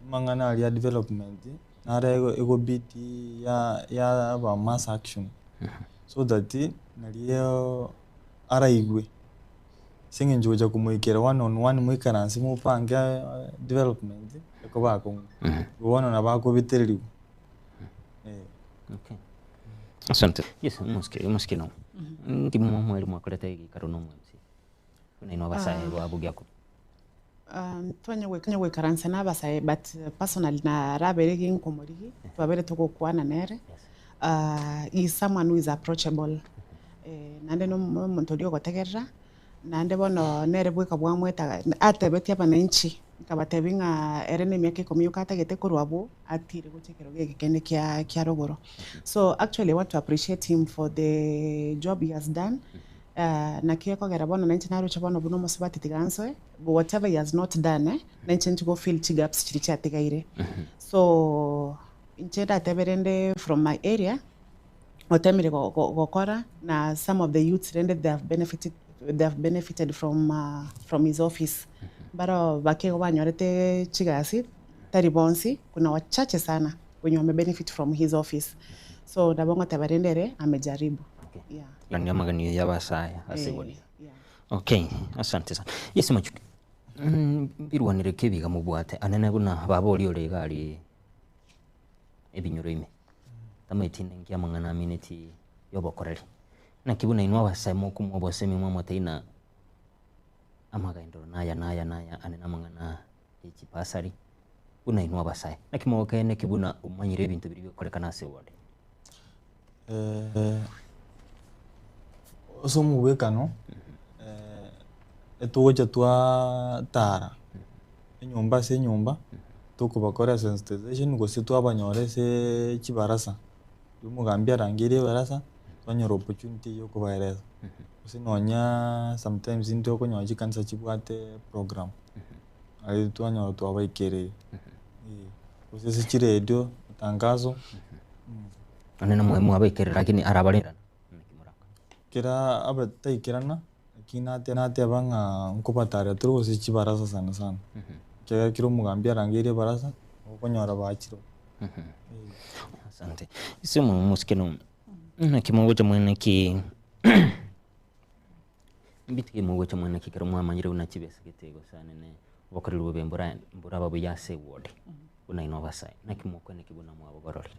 amang'ana aria ya development nare egobidi yaba mass action so that nario araigwe ase eng'encho gocha komoikera one on one moikaranse mopange development ekoba akong'u. Igo bono nabo akobetereriwa. Okay. Asante. Yes, omosike, omosike no. Nki mwari mwakorete egeikaro na omo MC? Buna inwe abasae ba Bogiaku. Ntwanya goikaransa na abasae but personally narabere ginkomorigia, twabere togokwana nere, he is someone who is approachable, naende na omonto oria ogotegerera, naende bono nere bweka bwamwetaga, atebetie abananchi, nkabatebia ng'a ere na emiaka ikomi yoka atagete korwa abwo, atire gochia ekerogo eke kende kia kia rogoro. So actually I want to appreciate him for the job he has done, naki ekogera bono nainche naroche bono buna omosubati tiga nsoe, whatever he has not done eh, nainche nchi go fill chigaps chiria chiatigaire. So inche ndatebe rende from my area, otemire go- go- gokora na some of the youths rende they have benefited, they have benefited from, from his office. Mbaro bake igo banyorete chigasi, tari bonsi, kuna wachache sana wenye wame benefit from his office. So nabo ngoteba rende ere amejaribu. Yeah. Gani amaganio y'abasae ase Eh, igoro. yeah. Okay, asante sana. Yes Machuki. Mbirwanire ki ebiga mobwate anene buna baba oria ore iga aria ebinyoro ime. Tamaeti ninki amang'ana amineti y'obokoreri. Naki buna inwe abasae mokomwa obosemi mwamotebia ng'a amagenderero naya naya naya ane namang'ana ye chibasari, buna inwe abasae. Naki mogokeene ki buna omanyire ebinto biria bigokorekana ase eward? Ase omobwekano, etogocha twatara enyomba ase enyomba, tokobakora sensitization gose twabanyora ase chibarasa, riria omogambi arangeire ebarasa, twanyora opportunity ya okobaeresa, gose nonya sometimes intwe okonyora chikanisa chibwate program, aye twanyora twabaikereire, gose ase chiredio, matangazo. Onye namwe mwabaikereire lakini arabarerana naki morakore? Kera abataikerana, lakini nate nateba ng'a nkobatarera tore gose chibarasa sana sana, ekiagera kera omogambi arangeire ebarasa, okonyora bachire oo. Asante. Ase omosike no naki mogocha mwene ki mbito ki mogocha mwene ki ekero mwamanyire buna chibesa gete gose anene obokoreri bobe mbora mboraba buya ase eward buna inwe abasae naki mokweneki buna mwabogororire?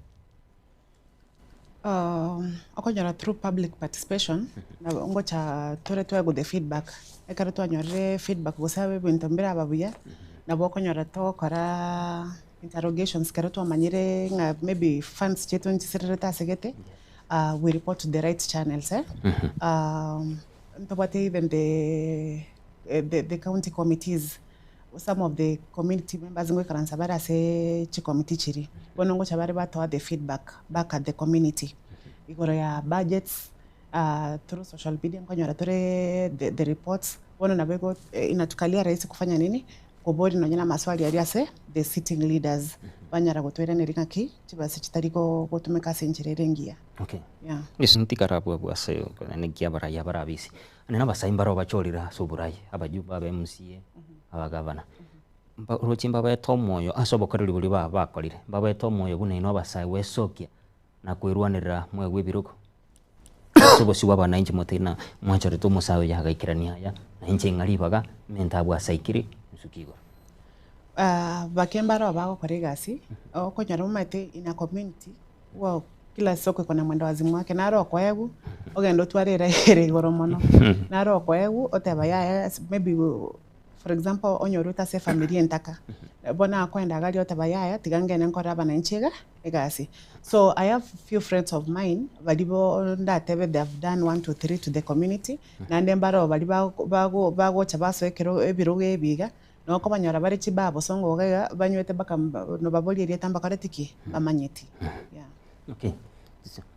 Okonyora through public participation, nabo ngocha tore twaigwa the feedback, ekero twanyorire feedback gose abe ebinto mbiraba buya, nabo okonyora togokora interrogations ekero twamanyire ng'a maybe funds chiaito nchisirirete ase gete, we report to the right channels eh, ntobwate even the the county committees. Some of the community members ngoikaransa bare ase chicommittee chiria, bono ngocha bare batoa the feedback back at the community igoro ya budgets through social media nkonyora tore the reports, bono nabo igo inatukalia rahisi kufanya nini? Koboria nonye na amaswali aria ase the sitting leaders, banyara gotoiraneria ng'aki chibesa chitari gotumeka ase enchera ere engiya. Okay. Yeah. Yeso ntikarabwo abwo ase naki abarai abarabisi. Onye nabasae mbare obachorire ase oborai, abajumbe, aba MCA, abagavana, mba roche mbabaete omoyo ase obokoreri boria ba bakorire, mbabaete omoyo buna inwe abasae gwesokia na kwerwanerera mwegwe ebirogo ase obosio bwa abananchi motari na mwachorete omosae oyo agaikerania aya, na inche ng'a ribaga, mente abwo ase aikire, nsuke igoro. Bake mbare bagokora egasi, okonyora omanyete in a community. Wo kila soko iko na mwendo wazimu wake, naro okoegwa ogende otware era ere igoro mono, naro okoegwa oteba yaya maybe for example onye orwete ase efamiri entaka, bono akoenda iga aria oteba yaya tiga ngende nkore abananchi iga egasi. So I have few friends of mine baria bo ndatebe they have done one two three to the community, naende mbaro baria bago bago bagocha basoa ekero ebirogo ebi iga, Nabo okobanyora bare chibaa bosongo iga iga banywete mpaka nobaborie erieta mbakoreti ki? Mbamanyeti. Yeah. Okay.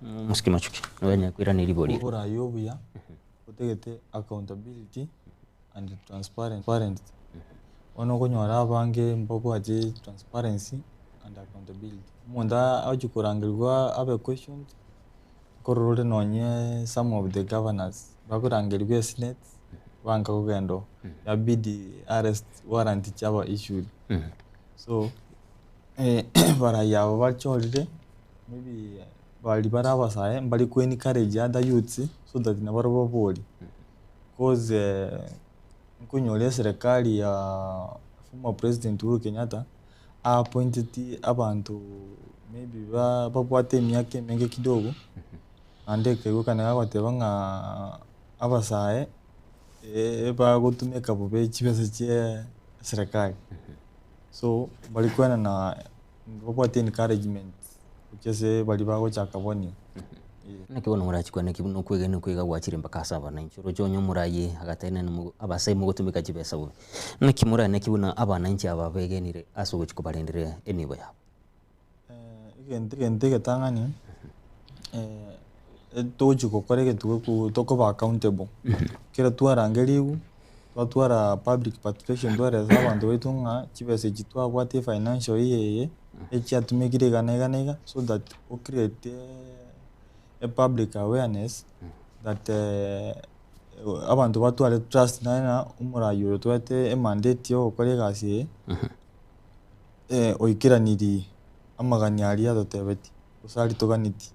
Mosike Machuki, nonya koirana ribori eri. Oborai obuya botagete accountability and transparency. Bono okonyora abange mbabwati transparency and accountability. Omonto agochi korangerigwa abe questioned, nkorora ore nonye some of the governors bakorangerigwa esenate. Banka kogenda oo, yabidi arrest warrant chiaba issued. So barai aba bachorire maybe baria bare abasae mbari ko encourage other youths so that nabarabwo baborie. Cause nkonyora eserekari ya former president Uhuru Kenyatta a appointed abanto maybe ba babwate emiaka emenge kidogo, naende ekaigwekana gagoteba ng'a. Abasae ebagotumeka bobe chibesa chie eserekari. So mbari koenana mbabwati encouragement gochia ase baria bagochaka bono. Naki bono morachie kwane ki buna okwegena okwo iga gwachire mpaka ase abananchi? Oroche onye omoraai agatenena mo abasai mogotumeka chibesa bobe. Naki morane ki buna abananchi aba begenire ase ogochia kobarendera enibo yabo? Egento egento egetang'ani, togochia gokora egento geku tokoba accountable. Ekero twarangerigwe, twatwara public participation twaresa abanto baito ng'a chibesa echi twabwate efinancial year eye, echiatumekire iga na iga na iga, so that o create a public awareness that abanto batware trust naende ng'a omorai oyo otwete emandate ya ogokora egasi eye. Oikeranirie amagani aria atotebetie, gose aria toganetie.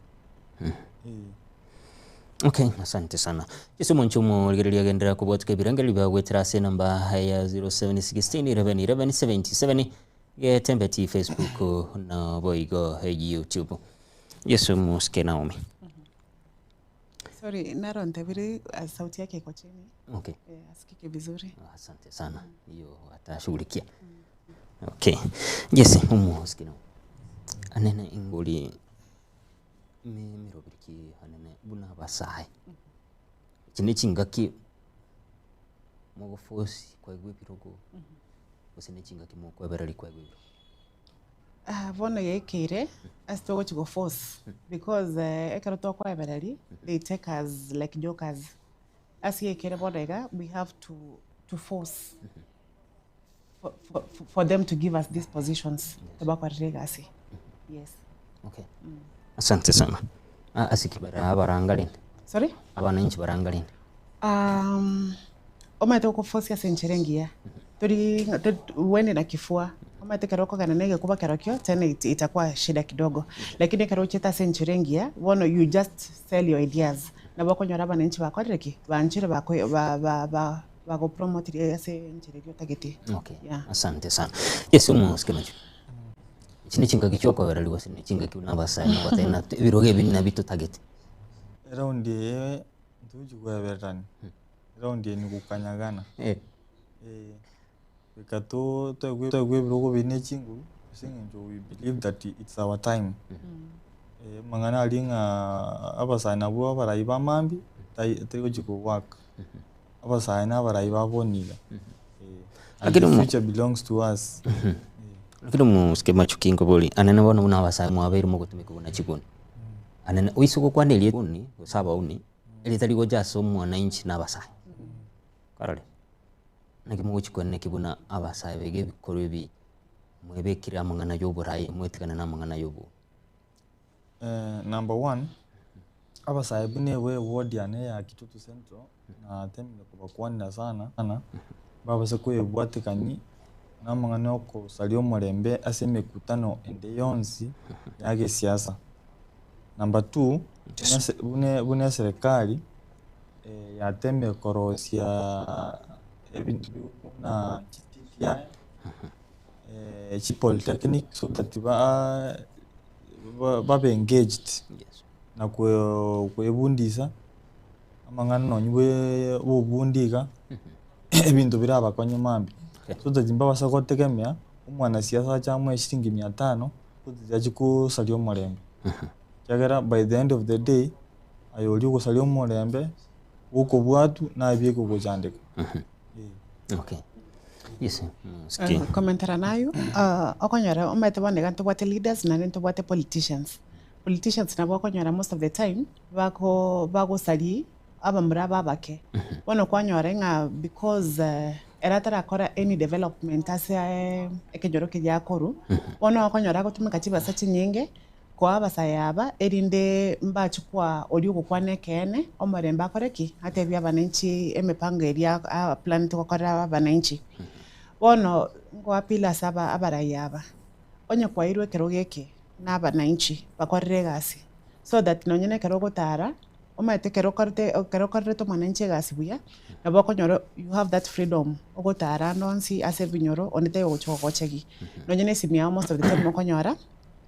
Okay, asante sana. Yeso omonche omorigereria agenderera kobwatuka ebirengererio biao goetera ase enamba ya 0716 11 11 77 getembeti Facebook na boigo YouTube. Yeso mosike Naomi. Sorry, naro ntabire ah, sauti yake iko chini. Okay. Eh, asikike vizuri. Asante sana. Hiyo atashughulikia. Okay. Yes, omuhosiki no. Anene ingori mirobiri anene buna abasae. Echi ne chingaki mogofosi kwaigwa ebirogo gose ne chingaki mokwebereri kwaigwa ebirogo. Ah, bono yaikeire ase togochi go force because eh, ekero tokoebereria they take us like jokers. Ase yaikeire bono iga we have to, to force for, for, for them to give us these positions tobakorere egasi. Yes. Okay. Asante sana. Ah, ase ki bara abaranga rende? Sorry? Abananchi baranga rende? Um, omanyete gokofosia ase enchera engiya, tori ng'a tori uende na kifua, omanyete ekero okogenda na egekuba kerokio tena it itakuwa shida kidogo, lakini ekero ochete ase enchera engiya, bono you just sell your ideas, nabo okonyora abananchi bakorire ki? Banchire bako ba ba ba bagopromotire ase enchera eria otagete. Okay. Yeah. Asante sana. Yes, omosike macho. Echi ne chingaki chiokobereri gose ne chingaki buna abasae mogotebi ng'a ebirogo ebi nabio totagete. Eraundi eye ntochi koebererania, eraundi eye nigokanyagana. Eh. Eh, goika to toegwe toegwe ebirogo bire ne chinguru, ase eng'encho we believe that it's our time. Amang'ana aria ng'a abasae nabwo abarai ba mambia, tai tari gochi ko work. Abasae na abarai ba bono iga, and Lakini the omo- future belongs to us. Lakini omosike machuki nkobori, anene bono buna abasae mwabeire mogotumeka buna chiguni. Anene oise gokwana erieta uni gose abauni, erieta rigocha ase omwananchi na abasae. Karore, naki mogochi koeneki buna abasae baiga ebikorwa ebi mwebekire amang'ana ya oboraai mwetigane na amang'ana ya obobe. Number one, abasae buna ewe eward yane ya Kitutu Central, natemire kobakwanera sana, babase koyebwatekani na amang'ana ya okosaria omorembe ase emekutano ende yonsi ya gesiasa. Number two, buna ese buna buna eserekari yatemire korosia ebinto buna chi-T_T_I, chi-polytechnic so that ba babe engaged na koebundisa amang'ana nonye bwe obobundi iga, ebinto birabakonye mambia. So that mbabasa gotegemea omwanasiasa ache amoe shilingi mia tano, so that achie kosaria omorembe. Ekiagera by the end of the day, aye oria ogosaria omorembe, gokobwatwa naye bieka ogochandeka. Okay. Yes. Siki. Komentera nayo, ah, okonyora omanyete bono iga ntobwate leaders naende ntobwate politicians. Politicians nabo okonyora most of the time, bako bagosaria abamura aba abake. Bono kwanyora ng'a because ere atarakora any development ase ekenyoro keria akorwa, bono okonyora agotumeka chibesa chinyinge, Koa abasae aba, erinde mbache koa oria ogokwana ekeene, omorembe akore ki? Atebie abananchi emepango eria aplanete gokorera abananchi. Bono nko appeal ase aba abarai aba, onye kwairwe ekerogo eke na abananchi, bakorere egasi, so that nonye na ekero ogotara, omanyete ekero okorete ekero okorerete omwananchi egasi buya, nabo okonyora you have that freedom, ogotara ande onsi ase ebinyoro, onde taiyo ogocha gogochegia. Nonye na esimi yago most of the time okonyora.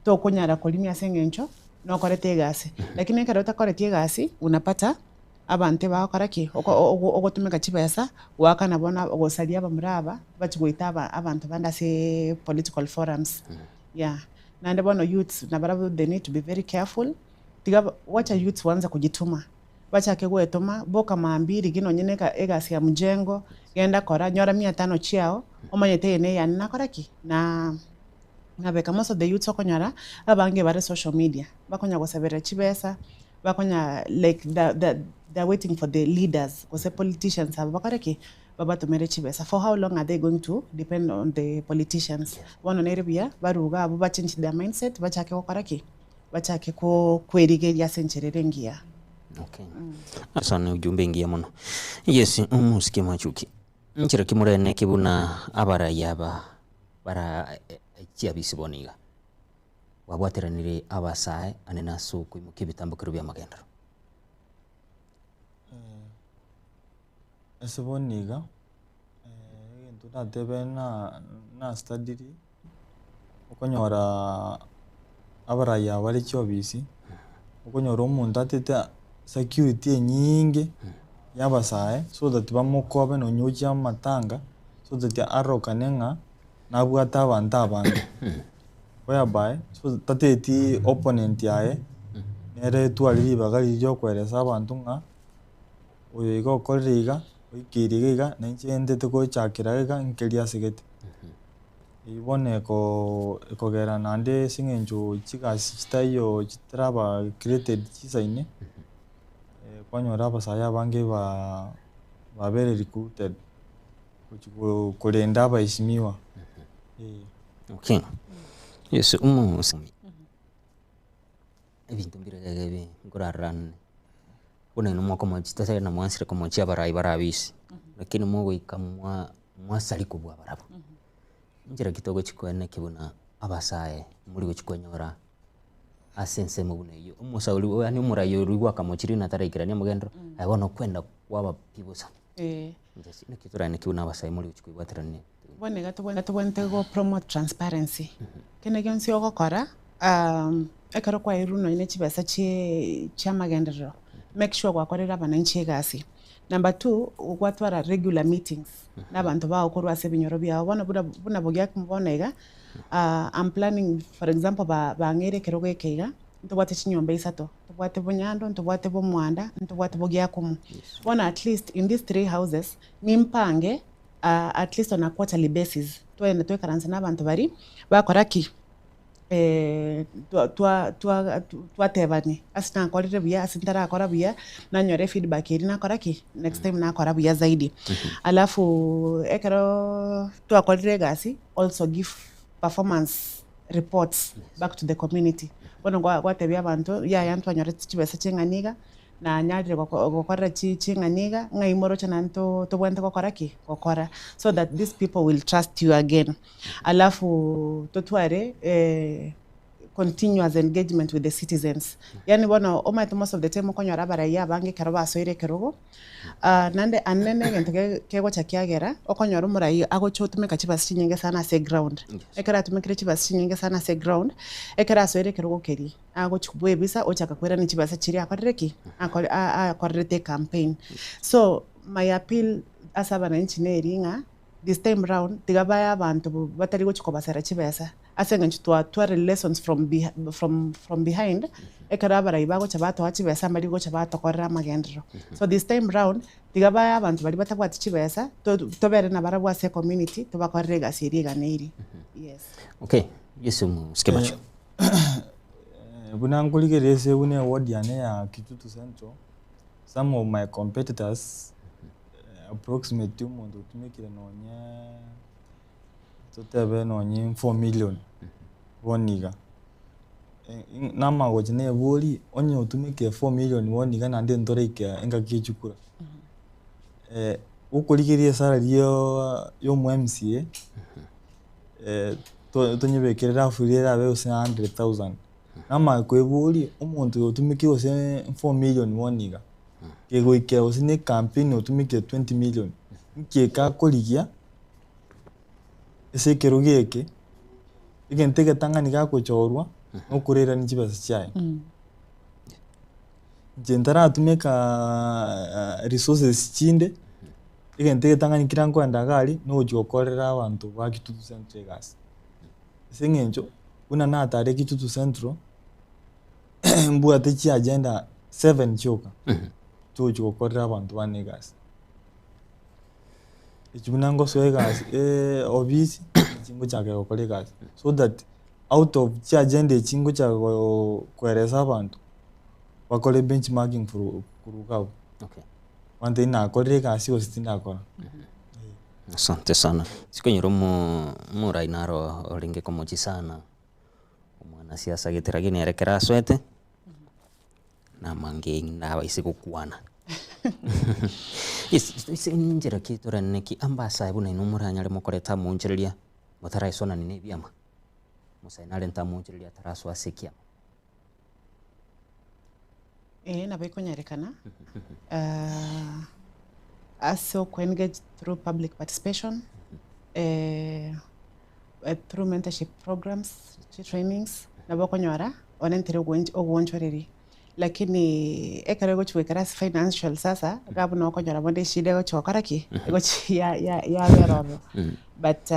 Tokonyara korimia ase eng'encho nokorete egasi, lakini ekero otakoreti egasi unapata. Abanto ebagokora ki? Oko ogotumeka chibesa goakana bono gosaria abamura aba bachie goita aba abanto bande ase political forums yeah. Naende bono youths nabarabwo they need to be very careful, tiga wacha youths waanze kujituma, bachake goetoma, boka mambia rigia nonye na ega egasi ya mjengo, genda kora, nyora mia tano chiago, omanyete eye neyane nakora ki? Na nabeka. Most of the youths okonyora, abange bare social media, bakonya gosaberera chibesa, bakonya like the the they are waiting for the leaders gose politicians aba bakore ki? Babatomere chibesa. For how long are they going to depend on the politicians? Bono nere buya baruge abwo ba change their mindset bachake gokora ki? Bachake ko kwerigeria ase enchera ere engiya. Okay. Sana ujumbe engiya mono. Yes, omosike Machuki. Nchera ki moreneke buna abarai aba bara chiabisi bono iga? Babwateranire abasae ane nase okoimokia ebitambokero bi'amagenderero. Ase bono iga, egento ndatebe na nastadiri, okonyora abarai aba bare chiofisi, okonyora omonto atete security enyinge ya abasae so that bamokobe nonye gochia amatanga, so that arorokane ng'a nabwate abanto abange, whereby so tateti opponent yaye, nere etware ribaga riria riokoeresa abanto ng'a oyo iga okorire iga, oikeire iga iga, na inche ntete gochakera iga nkeria asegete. Eyio bono eko ekogera naende ase eng'encho chigasi chitaiyo chitaraba created chisaine, kwanyora abasae abange ba babere recruited. Gochia korenda abaesimigwa. Okay. Yeso omosomi ebinto mbire iga ebi nkorarora nne, buna inwe mokomochia totebe na mwansire komochia abarai bare abisi, lakini mogoika mwa mwasari kobua barabwo. Inchera ki togochia koeneki buna abasae mori gochia konyora ase ensemo buna eyio, omosauri yaani omorai oria gwakamochirie na taraikerania omogenderero, aye bono okwenda kwaba pi bosa. Inche naki toraeneki buna abasae mori gochia koibwaterania. Bono iga tobwenerete go promote transparency, kende gionsi ogokora ekero kwaeirwe nonye ne chibesa chiamagenderero, make sure gwakorire abananchi egasi. Number two, gwatwara regular meetings na abanto bao korwa ase ebinyoro biao, bono buna buna bogiakimu bono iga, I'm planning for example ba bang'eire ekerogo eke iga, ntobwate chinyomba isato, ntobwate bonyando, ntobwate bomwanda, ntobwate bogiakumu. Bono at least in these three houses, nimpange at least on a quarterly basis, twagenda twekaranse na abanto baria, bakora ki? twatebania ase nakorire buya ase ntarakora buya, nanyora efeedback eria nakora ki? Next time nakora buya zaidi. Alafu ekeroo twakorire egasi, also give performance reports back to the community. Bono gwatebia abanto, yaya ntwanyorete chibesa ching'ana iga, nanyarire gokorera ching'ana iga, ng'ai moroche naende tobwenerete gokora ki? Gokora. So that these people will trust you again. Alafu totware continuous engagement with the citizens. Yaani bono omanyete most of the time okonyora abaraiyo abange ekero basoire ekerogo, naende ande na egento kegocha kiagera, okonyora omorai agocha otumeka chibasi chinyinge sana ase eground. Ekero atumekire chibasi chinyinge sana ase eground, ekero asoire ekerogo keria, agochi bwebisa ochaka koirania chibesa chiria akorire ki? Akore akorerete ecampaign. So my appeal ase abananchi neri ng'a. This time round tiga bae abanto batari gochia kobasera chibesa ase eng'encho twatware lessons from from from behind ekero abarai bagocha batoa chibesa mbari gocha batokorera amagenderero. So this time round tiga bae abanto baria batabwati chibesa tobere nabarabwo ase ecommunity tobakorere egasi eria eganeiri. Yes. Okay, Yesu mosike macho. Buna nkorigereria ase buna eward yane ya Kitutu Central, some of my competitors approximately omonto otumekire nonye totebe nonye 4 million bono iga, namagochi nebori onye otumekire 4 million bono iga naende ntoraika engaki ya chikura, gokorigereria esalary ya omo MCA tonyebekere rafu riria erabe gose 100,000, namanya koeboria omonto oyo otumekire gose 4 million bono iga. Kegoikera gose ne ecampaign otumekire 20 million, inki eke akorigia ase ekerogo eke, egento egetang'ani gakochorwa, nokorairania chibesa chiaye. Inche ntaratumeka resources chinde, egento egetang'ani kera nkoenda iga aria, nogochia gokorera abanto ba Kitutu Central egasi. Ase eng'encho, buna natare Kitutu Central, mbwate chiagenda seven chioka, chigochia gokorera abanto bane egasi. Echi buna ngosoa egasi ofisi, echi ngochaka gokora egasi so that out of chiagenda echi ngochaka koeresa abanto, bakore benchmarking korwa iga abwo. Okay. Bantebie nakorire egasi gose tindakora. Asante sana. Sikonyora omo omorai naro orenge komochia sana, omwanasiasa gete lakini ere ekero asoete, namange nabaise gokwana. Yes, ase enchera ki torarane ki ambasae buna inwe moranyare mokoreta amoonchereria motaraisonani na ebiama? Omosae narente amoonchereria atarasoa ase ekiama. Ee nabo ekonyarekana ase oko engage through public participation, through mentorship programs, chitrainings, nabo okonyora orentere ogwochoreri. Lakini ekero egochi goikera ase financial sasa, iga buna okonyora bono eshida egochi gokora ki? Egochi yabera ororo. But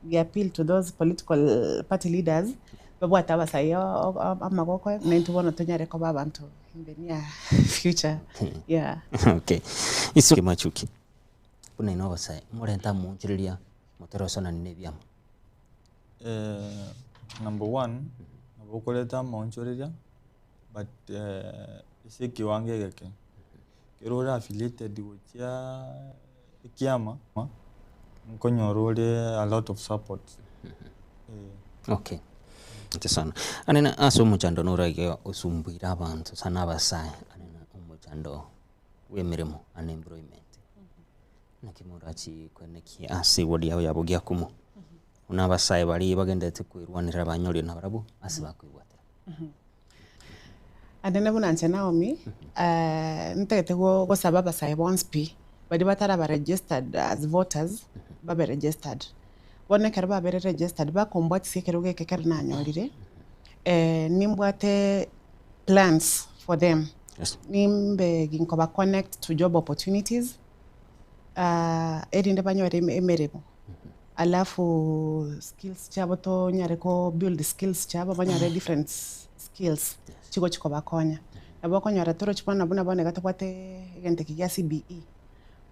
we appeal to those political party leaders, babwate abasae amagoko na intwe bono tonyare koba abanto in the near future, yeah. Okay. Isuke Machuki, buna inwe abasae, morente amoonchoreria motorosonani na ebiama. Number one, nabo okoreta amaonchoreria but ase ekiwango egeke, ekero ore affiliated gochia ekiama, nkonyora ore a lot of support. Okay, asante sana. Anene ase omochando noraiga osumbuire abanto sana abasae, anene omochando bw'emeremo, unemployment. Naki morachi kwenekia ase eward yao ya Bogiakumu, buna abasae baria bagenderete kwerwanerera banyorire nabarabwo ase bakoigwatera. Anene buna inche Naomi, ntagete gosaba abasae bonsi pi, baria bataraba registered as voters, babe registered. Bono ekero babere registered, bakombwatisia ekerogo eke ekero nanyorire, nimbwate plans for them. Nimbe ginkoba connect to job opportunities, erinde banyore emeremo. Alafu skills chiabo tonyare ko build skills chiabo banyore different skills chigochi kobakonya. Nabo okonyora torochi bono buna bono iga tobwate egento eke gia CBE,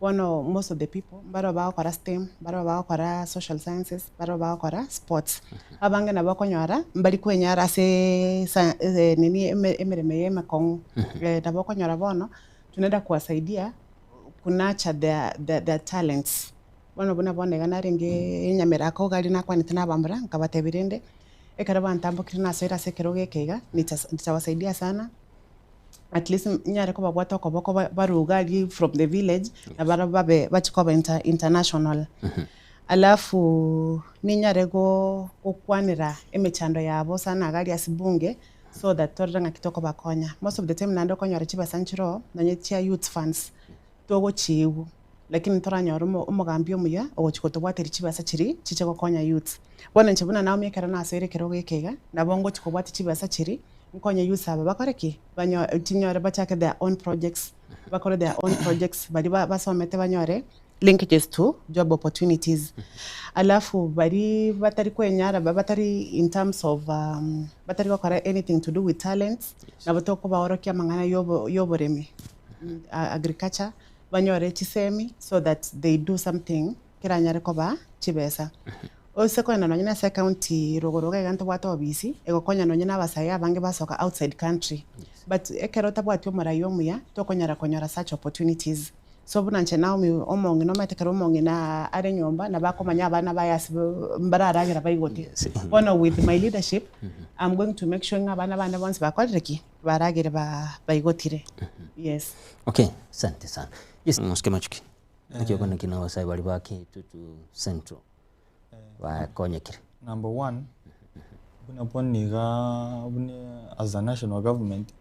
bono most of the people mbaro bagokora STEM, mbaro bagokora social sciences, mbaro bagokora sports. Abange nabo okonyora mbari kwenyara ase nini emeremo eye emekong'u. Nabo okonyora bono tunaenda kuwasaidia ku nurture their talents. Bono buna bono iga narenge enyameraka iga aria nakwanete na abamura, nkabatebia rende, ekero bantambokire nasoire ase ekerogo eke iga, nitawasaidia sana, at least nyare kobabwata okoboko barwe iga aria from the village, na barabwo babe bachie koba international. Alafu ninyare gokwanera emechando yabo sana iga aria ase bunge, so that torore ng'aki tokobakonya. Most of the time naende okonyora chibesa nchire oo, nonye chia youth funds, togochiigwa, lakini ntoranyore omogambi omuya ogochia gotobwateria chibesa chiria chiche gokonya youths. Bono inche buna Naomi ekero nasoire ekerogo eke iga, nabo ngochia kobwatia chibesa chiria, nkonye youths aba bakore ki? Banyo chinyore bachake their own projects, bakore their own projects, baria basomete banyore linkages to job opportunities. Alafu baria batari kwenyara batari in terms of batari gokora anything to do with talents, nabo tokobaorokia amang'ana ya oboremi. agriculture banyore chisemi so that they do something keranyare kobaa chibesa. Ase kogenda nonye na ase ecounty rogoro iga iga ntobwate obisi egokonya nonye na abasae abange basoka outside country but ekero otabwati omorai omuya tokonyara konyora such opportunities. So buna inche Naomi omong'ina omanyete ekero omong'ina are nyomba nabo akomanya abana baye ase mbararagera baigote. Bono with my leadership I'm going to make sure ng'a abana bane bonsi bakorire ki? Baragere baigotire yes. Okay, asante sana. Yes, Mosike Machuki. Naki okona kina abasae bari ba Kitutu Central bakonyekire. Number one, buna bono iga buna as a national government,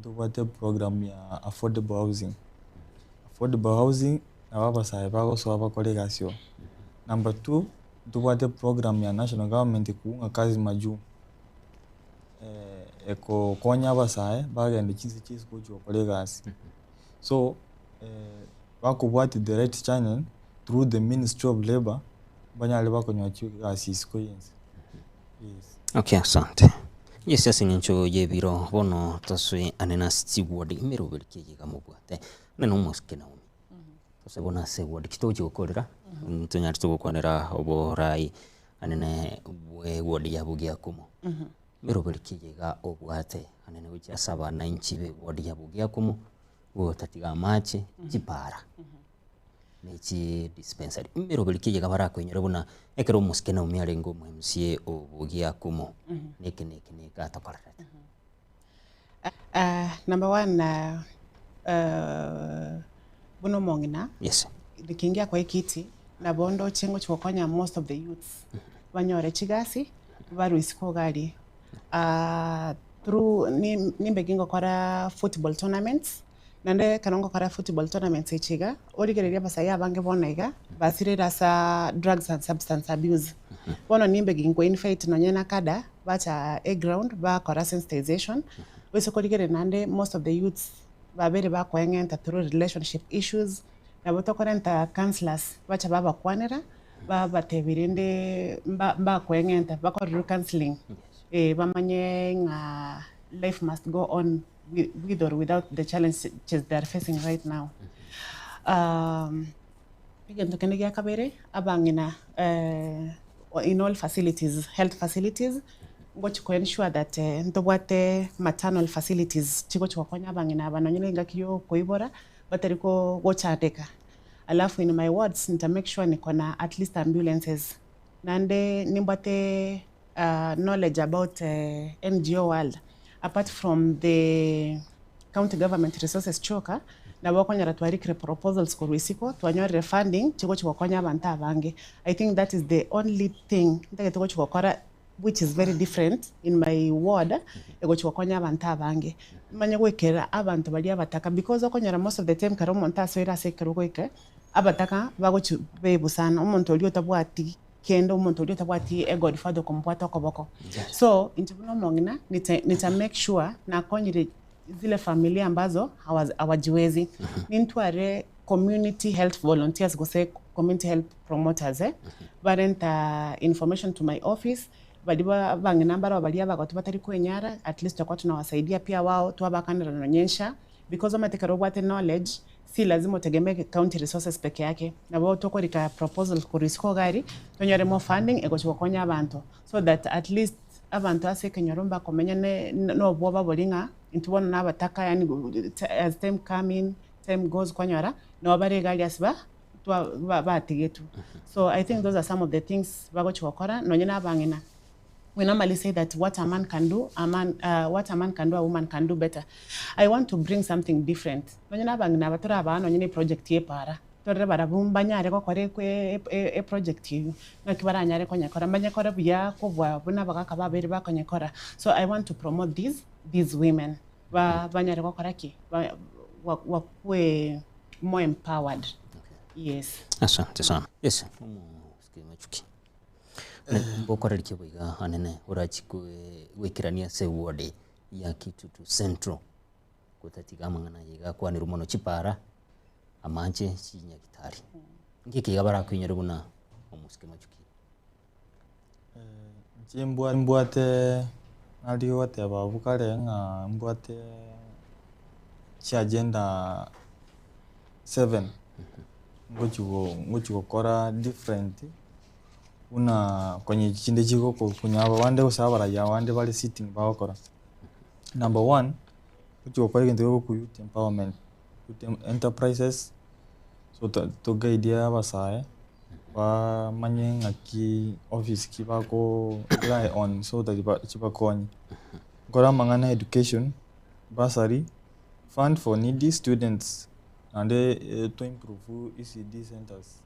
ntobwate program ya affordable housing. Affordable housing, nabo abasae bagosoa bakore egasi oo. Number two, ntobwate program ya national government kuunga kazi majuu. Ekokonya abasae bagende chinse chia isiko gochia gokora egasi. So bakobwatia the right channel through the ministry of labour banyare bakonyora chigasi isiko ya ense, yes. Okay asante. Yes ase eng'encho y'ebiro bono tosoe ane nase chiward emeroberi ki eye iga mobwate ane na omosike Naomi. Gose bono ase eward ki togochia gokorera tonyare togokwanera oborai ane ne bwe eward ya Bogiakumu. Emeroberi ki eye iga obwate ane na gochia ase abananchi be eward ya Bogiakumu gotatiga amache, chipara ne chi dispensary. Emeroberi ki eye iga barakoinyore buna ekero omosike Naomi arenge omo MCA o Bogiakumu neke neke neke atokorerete. Number one buna omong'ina, Yes. nikiingia kwa ekiti, nabo ndoche ngochia gokonya most of the youths, banyore chigasi, barwe isiko iga aria. Through nimbe gingokora football tournaments, naende ekero ngokora football tournaments echi iga, origereria abasae abange bono iga, basirire asa drugs and substance abuse. Bono nimbe ginko invite nonye na kada, bacha eground bakora sensitization, gose korigereria naende most of the youths babere bakoeng'enta through relationship issues, nabo tokorenta counsellors bacha babakwanera, babatebia rende mba mbakoeng'enta bakorerwe counselling bamanye ng'a life must go on with or without the challenges they are facing right now. Egento kende gia kabere, abang'ina in all facilities, health facilities, ngochi ko ensure that ntobwate maternal facilities chigochi gokonya abang'ina aba nonye na engaki ya okoibora, batari ko gochandeka. Alafu in my wards nta make sure niko na at least ambulances, naende nimbwate knowledge about NGO world, apart from the county government resources chioka, nabo okonyora twarikire proposals korwa isiko, twanyorire funding chigochi gokonya abanto abange. I think that is the only thing ntagete gochi gokora which is very different in my ward, egochi gokonya abanto abange. Manye goikera abanto baria abataka because okonyora most of the time ekero omonto asoire ase ekerogo eke, abataka bagochi baebusana, omonto oria otabwati kende omonto oria otabwati egodfather okomobwata okoboko. So inche buna omong'ina nita nita make sure nakonyire zile familia ambazo hawajiwezi, nintware community health volunteers gose community health promoters eh, barenta information to my office, baria ba abang'ina mbaro baria abagotu batari kwenyara at least twakorwa tunawasaidia pia wao twabakanera nonye ensha, because omanyete ekero obwate knowledge si lazima otegemee county resources peke yake, nabo tokorika proposal korwa isiko iga aria, tonyore more funding egochi gokonya abanto, so that at least abanto ase ekenyoro mbakomenya ne na obwoba boria ng'a intwe bono na abataka yaani as time come in, time goes kwanyora, nabo bare iga aria ase ba twa ba batigetwe. So I think those are some of the things bagochi gokora, nonye na abang'ina, we normally say that what a man can do, a man what a man can do a woman can do better. I want to bring something different, nonye na abang'ina aba torabaa nonye na eproject ya epaara, torore barabwo mbanyare gokora eproject eywo, ng'aki baranyare konyekora, mbanyekore buya kobua buna abagaka babeire bakonyekora. So I want to promote these these women, ba banyare gokora ki? Ba bakwe more empowered, yes. Asante sana. Yes, omosike Machuki. Mbokoreri ki boiga anene orachi goikerania ase eward ya Kitutu Central gotatiga amang'ana aya iga akwanirwe mono chipara, amache, chinyagitari. Nki eke iga barakoinyore buna omosike Machuki? Inche mbwate nari goteba abwo kare ng'a mbwate chiagenda seven, ngochi go ngochi gokora different buna konya echi chinde chigokonya abande gose abarai abande bare sitting bagokora. Number one, ngochi gokora egento gegoku youth empowerment, youth enterprises, so to guide abasae bamanye ng'aki office ki bako rely on so that chibakonye. Nkore amang'ana ya education, bursary, fund for needy students, naende to improve ECD centres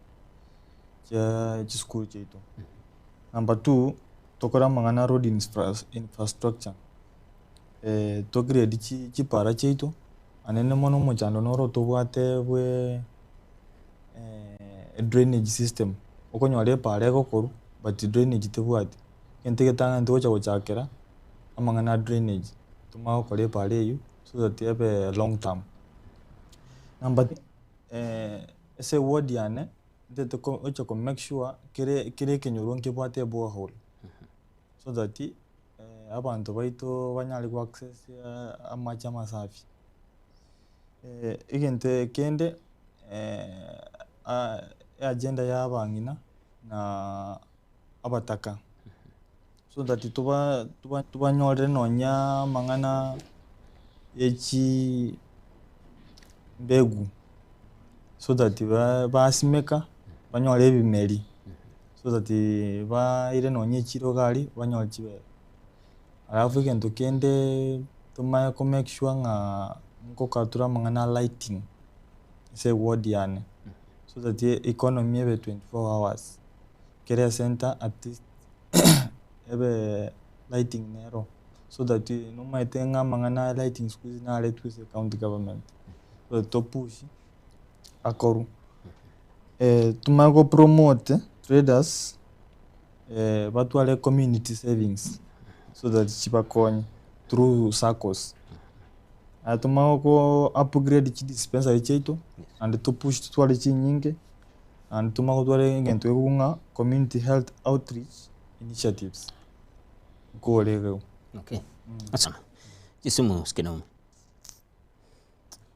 chia chisukuru chiaito. Number two, tokore amang'ana a road infrastructure, to grade chipara chiaito, anene mono omochando noro tobwate bwe drainage system, okonyora epara egokorwa but drainage tebwati. Egento egetang'ani togocha gochakera, amang'ana a drainage. Tomanye gokora epara eywo so that ebe long term. Number ase eward yane, ntagete ko gocha ko make sure kere kera ekenyoro nkebwate eborehole so that abanto baito banyare go access amache amasafi. Egento kende eagenda ya abang'ina na abataka so that toba toba tobanyorere nonya amang'ana ya chimbegu so that ba basimeka banyore ebimeri so that baire nonya echiro iga aria banyore chibesa. Alafu egento kende tomanye ko make sure ng'a nkokatura amang'ana a lighting ase eward yane so that economy ebe 24 hours. Kera ecenter at least ebe lighting nero so that nomanyete ng'a amang'ana a lighting siku hizi naretwe ase ecounty government so that to push akorwe. Tomanye go promote traders batware community savings so that chibakonye through saccos. Naende tomanye go upgrade chidispensary chiaito naende to push totware chinyinge naende tomanye gotwara egento gekogwa ng'a community health outreach initiatives nkore iga. Okay, asante. Chisimu sikinaume.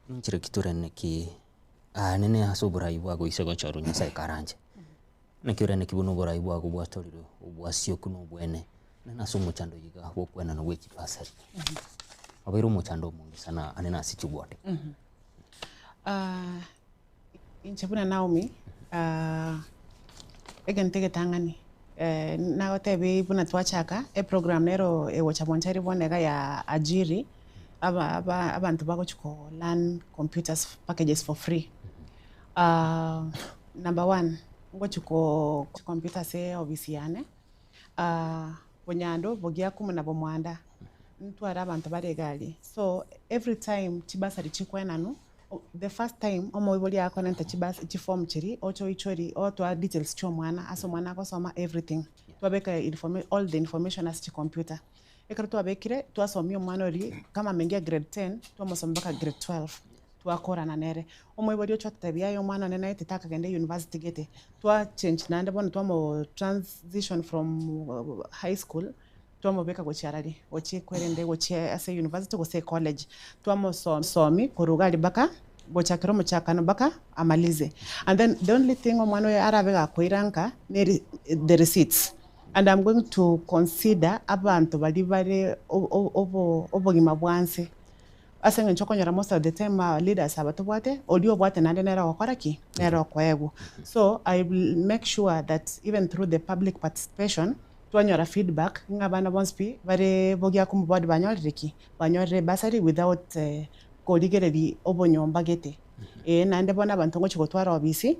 Ninchire ki torene ki nene ase oborai bwago ise gochorwa Nyasaye karanche. Naki orende ki buna oborai bwago bwatorirwe obwasioku na obwene, nene ase omochando oyo iga bw'okwenana gwe chibasari. Obeire omochando omonge sana ane nase chigwode. Inche buna Naomi, egento egetang'ani nagotebie buna twachaka eprogram nero egocha Bonchari bono iga ya Ajiri, aba aba abanto bagochia ko learn computers packages for free. Number one, ngochia ko chicomputer ase ofisi yane, bonyando bogiakumu na bomwanda, ntware abanto bare iga aria. So every time chibasari chikwenanwa, the first time omoibori akonenta chibas chiform chiria, oche oichorie otoa details chia omwana, ase omwana agosoma everything. Twabeka informa all the information ase chicomputer. Ekero twabekire, twasomia omwana oria, kama ameingia grade ten, twamosomia mpaka grade 12, twakorana nere. Omoibori ocha ototebia aye omwana one naye titakagenda eyunivasiti gete, twa change naende bono twamo transition from high school, twamobeka gochia arari, gochia kwerende gochia ase eyunivasiti gose ecollege. Twamoso somi korwa iga aria mpaka gochakera omochakano mpaka amalize. And then the only thing omwana oyo arabe gakoira nka, neri the receipts. And I'm going to consider abanto baria bare obo obogima bwa nse, ase eng'encho okonyora most of the time our leaders aba tobwate, oria obwate naende nere ogokora ki? Nere okoegwa. So I will make sure that even through the public participation, twanyora feedback ng'a abana bonsi pi bare bogiakumu body banyorire ki? Banyorire ebursary without korigereria obonyomba gete. Eeh naende bono abanto ngochia gotwara obisi,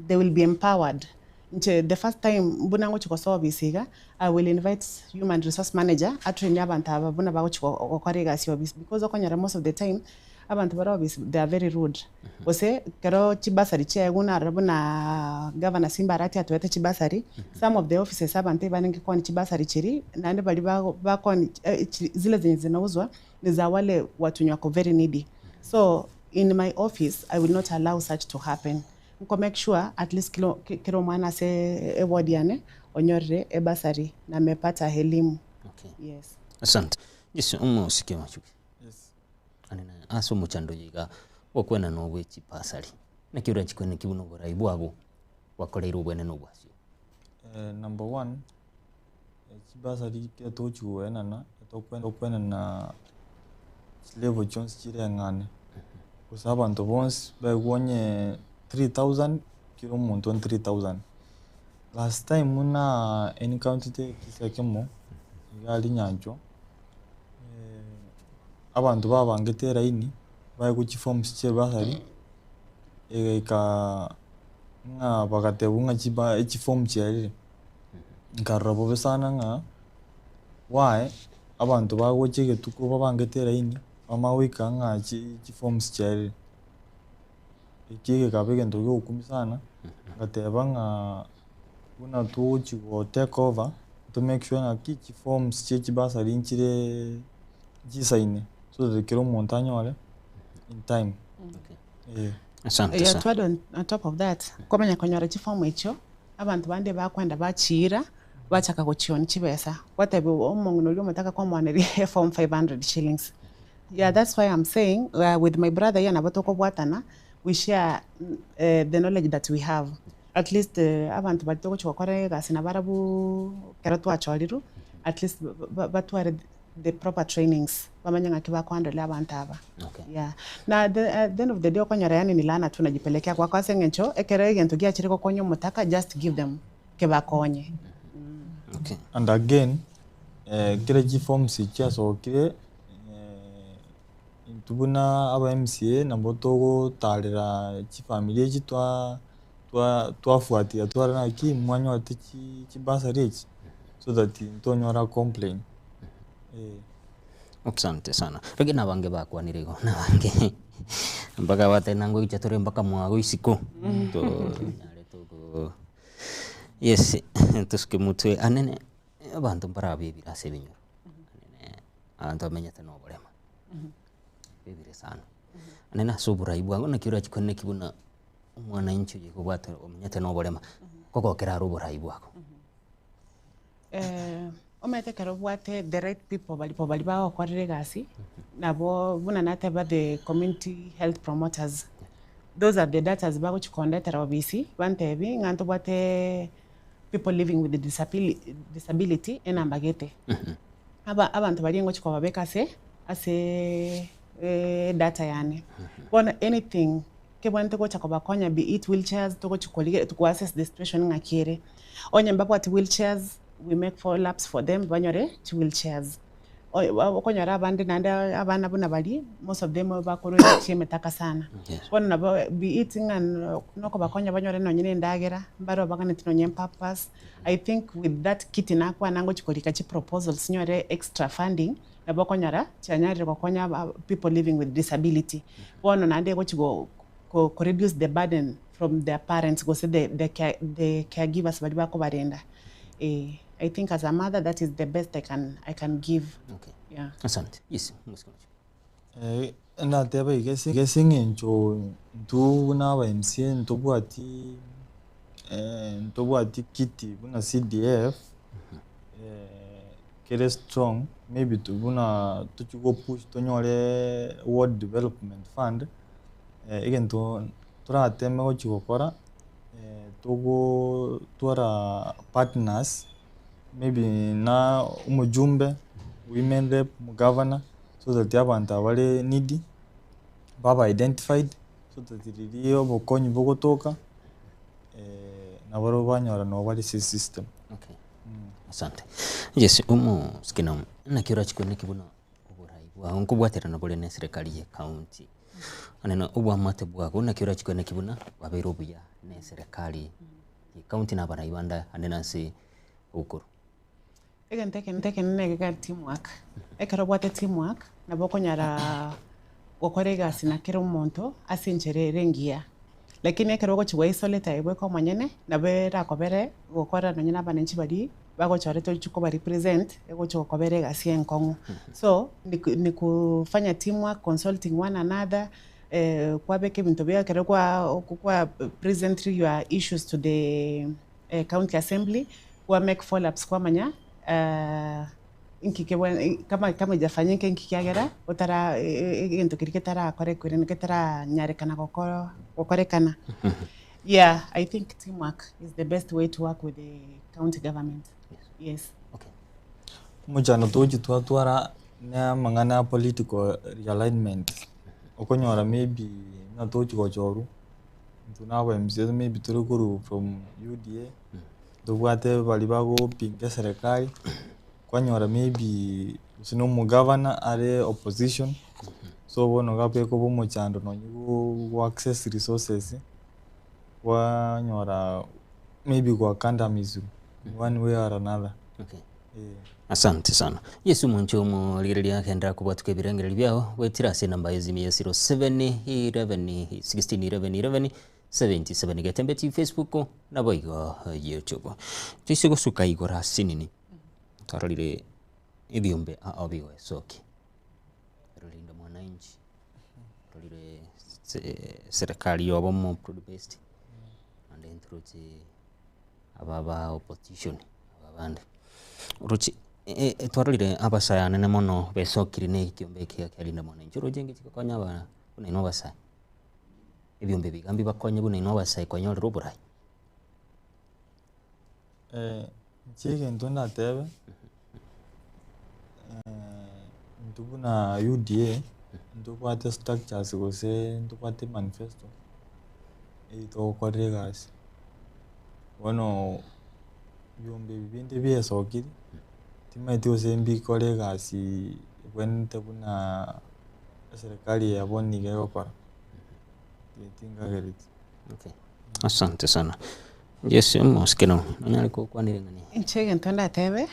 they will be empowered. Inche the first time buna ngochia gosoa ofisi iga, I will invite human resource manager atraine abanto aba buna bagochia gokora egasi ofisi because okonyora most of the time abanto bare ofisi they are very rude. Gose ekero chibursary chiaegwa narora buna governor Simba Arati atoete chibursary, some of the offices abanto ebarenge koonia chibursary chiria, naende baria bago bakoonia zile zenye zinauzwa ni za wale watu wenye wako very needy. So in my office I will not allow such to happen. Nko make sure at least kilo kera omwana ase eward yane onyorire ebursary na amepata elimu. Okay. Yes. Asante. Yesu omosike machuki. Yes. Ane na ase omochando oyo iga gokwenana obwe chibasari. Naki orachikwane ki buna oborai bwago bwakoreire obwene na obwasio? Number one, chibasari ekero togochia koenana, tokwenana chilevel chionsi chireng'ane, gose abanto bonsi baigwe onye 3000 kera omonto one 3000. Last time buna encountered ekisa ekemo, iga aria nyanchwa, abanto babangete eraini, baegwe chiforms chia ebasari, egaika ng'a bagatebiwa ng'a chiba chiform chiarire. Nkarora bobe sana ng'a why abanto bagocha egetuko babangete eraini, bamanye goika ng'a chi chiforms chiarire. Ekio egekaba egento kia ogokumia sana, ngateba ng'a buna togochi go take over, to make sure ng'aki chiforms chia chibasari nchire. Chisaine so that kera omonto anyore in time. Eh. Asante Yeah, sana. to add on, on top of that, kwamanya konyora chiform echio, abanto bande bakwenda bachiira, bachaka gochioni chibesa. Gwatebia omong'ina oria omotaka kwamoaneria eform 500 shillings. Yeah, that's why I'm saying with my brother here nabo tokobwatana, we share the knowledge that we have. At least abanto baria togochia gokora egasi nabarabwo ekero twachorirwe, at least batware the proper trainings bamanye ng'aki bakohandle abanto aba. Okay. Yeah. Na at the, at the end of the day okonyora yaani ni laana tu najipelekea kwako ase eng'encho ekero egento giachire gokonya omotaka just give them kebakonye. Okay. And again, eh, kera chiforms chiasokire eh, intwe buna aba MCA nabo togotarera chifamiri echi twa twa twafuatilia twarora naki mwanyorete chi chibursary echi so that ntonyora complain eh. Asante sana. Lakini nabange bakwanire igo, nabange mpaka bateba ngoicha tore mpaka mwago isiko tonyare togo yes tosuke motwe anene abanto mbarabebire ase ebinyoro, anene abanto bamenyete na oborema, bebire sana. Anene ase oborai bwango naki orachie kwane buna omwananchi oyo iga obwate omenyete na oborema, kogokera are oborai bwako. Omanyete ekero obwate the right people baria baria bagokorera egasi, nabo buna nateba the community health promoters, those are the datas bagochi kondetera obisi, bantebi ng'a ntobwate people living with disability enamba gete. Aba abanto baria ngochi kobabeka ase ase edata yane. Bono anything kebwenerete gocha kobakonya be it wheelchairs togochi korigereria to assess the situation ng'aki ere. Onye mbabwati wheelchairs, we make follow ups for them banyore chi wheelchairs. Okonyora abande naende abana buna baria, most of them bakorwa echi emetaka sana. Bono nabo be it ng'a nokobakonya banyore nonye na endagera, mbare obaganeti nonye pampers, I think with that kiti nakwana ngochi korika chi proposals nyore extra funding, nabo okonyora chianyarire gokonya aba people living with disability. Bono naende egochi go ko reduce the burden from their parents gose the the care the caregivers baria bakobarenda eh. I think as a mother that is the best I can I can give Okay. yeah. Asante. Yes, mosike omochie. Eh, nateba iga ase ase eng'encho intwe buna aba MCA ntobwati ntobwati kiti buna CDF kere strong maybe buna tochia go push tonyore ward development fund, egento torateme gochia gokora togotwara partners maybe na omojumbe, women rep, omogavana so that abanto aba bare needy babe identified so that riria obokonyi bogotoka nabarobwo banyora nabo bare ase esystem. Okay. Asante. Yes, omosike na naki orachikwe naki buna oborai bwao nkobwaterana bore na eserekari ye county. Onye obwamate bwabo naki orachikwe naki buna bwabeire obuya na eserekari ye county na abarai bande ande na ase obokoro. Egento ekenene ekenene nigo kere teamwork. Ekero obwate teamwork, nabo okonyara gokora egasi na kera omonto ase enchera ere engiya. Lakini ekero ogochia gwa isolate aye bweka omonyene, nabo erakobere gokora nonye na abananchi baria bagochorete ochie koba represent, egochia gokobera egasi enkong'u. So, ni kufanya teamwork, consulting one another, kwabeka ebinto biao ekero kwa kwa present your issues to the county assembly, kwa make follow ups kwamanya inki kebwe kama kama ijafanyika inki kiagera otara egento keria ketarakorekwa erinde ketaranyarekana gokoro gokorekana. Yeah, I think teamwork is the best way to work with the county government. Yes. Okay. Omochando togochia twatwara na amang'ana ya political realignment, okonyora maybe buna togochia gochorwa, intwe na aba MCA maybe tore korwa from UDA, tobwate baria bagopinga eserekari, kwanyora maybe gose na omogavana are opposition, so bono iga ekoba omochando nonye go access resources, kwanyora maybe gwakandamizwa in one way or another. Okay. Eh. Asante sana. Yesu omonche omorigereria agenderera kobwatuka ebirengererio biao goetera ase enamba y'esimi ya 07 11 16 11 11 77 Getembe TV Facebook naboigo YouTube. Toise gosuka igoro ase nini twarorire ebiombe ao bigoesokia. Rorinda Mwananchi, rorire serikali ya obomo broad based, naende ntoroche aba ba opposition aba bande. Oroche twarorire abasae anene mono besokire na ekiombe eke kia Linda Mwananchi, oroche engaki chigokonya aba buna inwe abasae, ebiombe ebi iga mbibakonye buna inwe abasae konyorera oborai. Inche egento ndatebe, intwe buna UDA, ntobwate structures gose ntobwate manifesto, eywo togokorera egasi. Bono ebiombe ebi binde biesokire, timanyeti gose mbikore egasi ebwenerete buna eserekari eye bono nigo egokora, tinkagereti. Okay. Asante sana. Yesu omosike no nonyare gokwanera eng'ana eye. Inche egento ndatebe,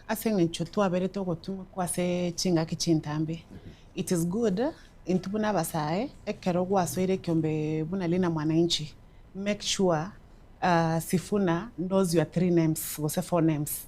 ase eng'encho twaberete ogotumekwa ase chingaki chintambe, it is good intwe buna abasae ekero gwasoire ekiombe buna Linda Mwananchi, make sure Sifuna knows your three names gose four names.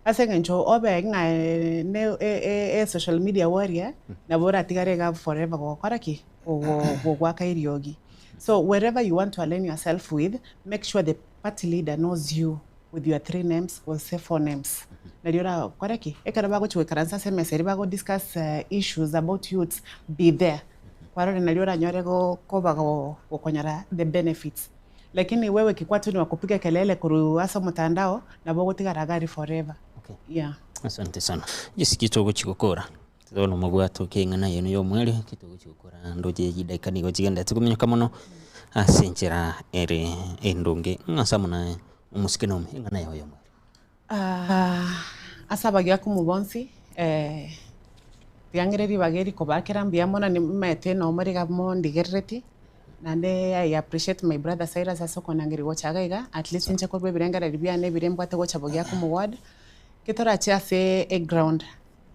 Ase eng'encho obe ng'a ne e social media warrior, nabo oratigare iga forever gogokora ki? Gogoaka eriogi. So wherever you want to align yourself with, make sure the party leader knows you with your three names gose four names. Nario orakore ki? Ekero bagochia goikaransa ase emesa eria bago discuss issues about youths, be there. Kwarora nario oranyore koba gokonyora the benefits. Lakini wewe kikwatu ni wa kupiga kelele korwa ase omotandao, nabo ogotigara iga aria forever. Okay. Yeah. Asante sana. Jessica togochia gokora. Bono mobwate ki eng'ana yenu y'omwerio, ki togochia gokora ndoche chidaika nigo chigenderete kominyoka mono ase enchera ere endonge ng'a ase amo naye omosike Naomi eng'ana yao y'omwerio. Ase abagiakumu bonsi, tiga ng'ire ribaga eri kobakera mbuya mono nimaete nomo riga mondigerereti, naende I appreciate my brother Cyrus ase okonangeria gocha iga iga, at least inche korwa ebirengererio biane ebire mbwate gocha bogiakumu ward, ki torache ase eground.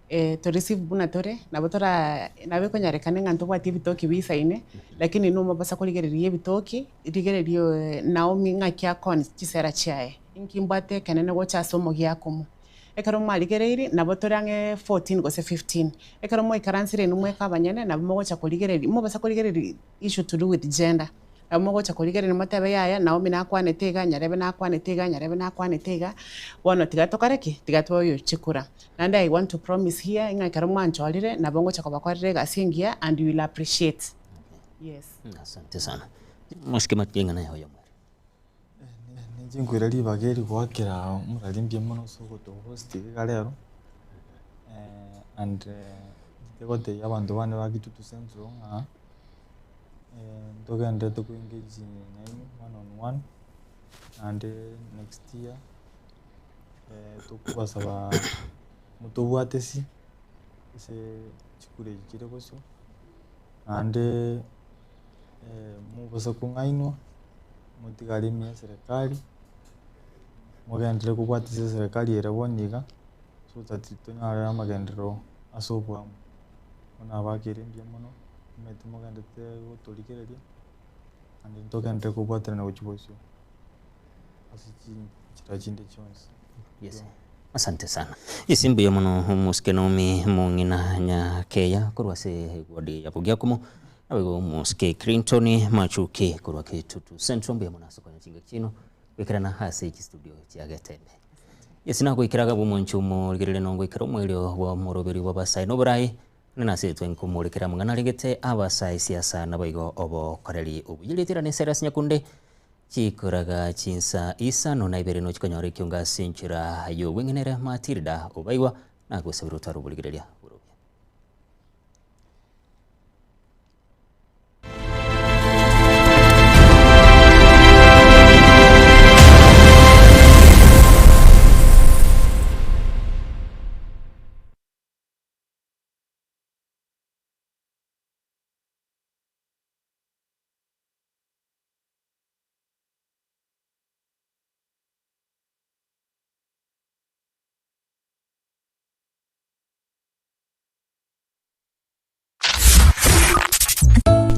to receive buna tore, nabo tora nabo ekonyarekana ng'a ntobwati ebitoki bisaine, lakini inwe mobasa korigereria ebitoki, rigereria Naomi ng'aki akoonia chisera chiaye, inki mbwate ekenene gocha ase omogiakomo. Ekero mwarigereirie, nabo tore ang'e 14 gose 15, ekero mwaikaransire inwe mweka abanyene, nabo mogocha korigereria, mobasa korigereria issue to do with gender. Nabo mogocha korigereria motebe yaya Naomi nakwanete iga, nyarebe nakwanete iga, nyarebe nakwanete iga, bono tiga tokore ki? Tiga toyochie chikura. Naende I want to promise here ng'a ekero mwanchorire nabo ngocha kobakorera egasi engiya and you will appreciate. Yes. Asante sana. Mosike matiga eng'ana yao y'omwere. Ninche nkoira ribaga eri goakera omorari mbuya mono ase ogotohost iga rero, and nche gotebia abanto bane ba Kitutu Central ng'a. Ntogenderete ko engage nainwe one on one, naende next year tokobasaba motobwate ase ase chikura echi chire bosio, naende mobasa kong'ainwa, motigare ime ya eserekari, mogenderere kobwatisia eserekari ere bono iga, so that tonyare amagenderero ase oboamo. Bono abakeire mbuya mono, omanyete mogenderete gotorigereria, naende ntogenderere kobwaterana gochia bosio ase chinchera chinde chionsi. Yes. Asante sana. Yes, mbuya mono omosike Naomi mong'ina Nyakeya korwa ase ward ya Bogiakomo naboigo omosike Clinton Machuki korwa Kitutu Central mbuya mono ase konya chingaki chiaino goikerana ase chistudio chia Getembe. Yeso nagoikera agabwe omonche omorigereria na ongoikera omoerio bw'omoroberio bw'abasae na oboraai, buna nase etwe nkomorekera amang'ana aregete abasae siasa naboigo obokoreri obuya. Erieta riane Cyrus Nyakunde, chikoraga chinsa isano na ibere nochikonyora ekiongo ase enchera y'obweng'enere Matilda Obaigwa nagosabire otware oborigereria borobio.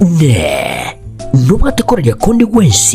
Inee! Nobwate koraria konde gwensi?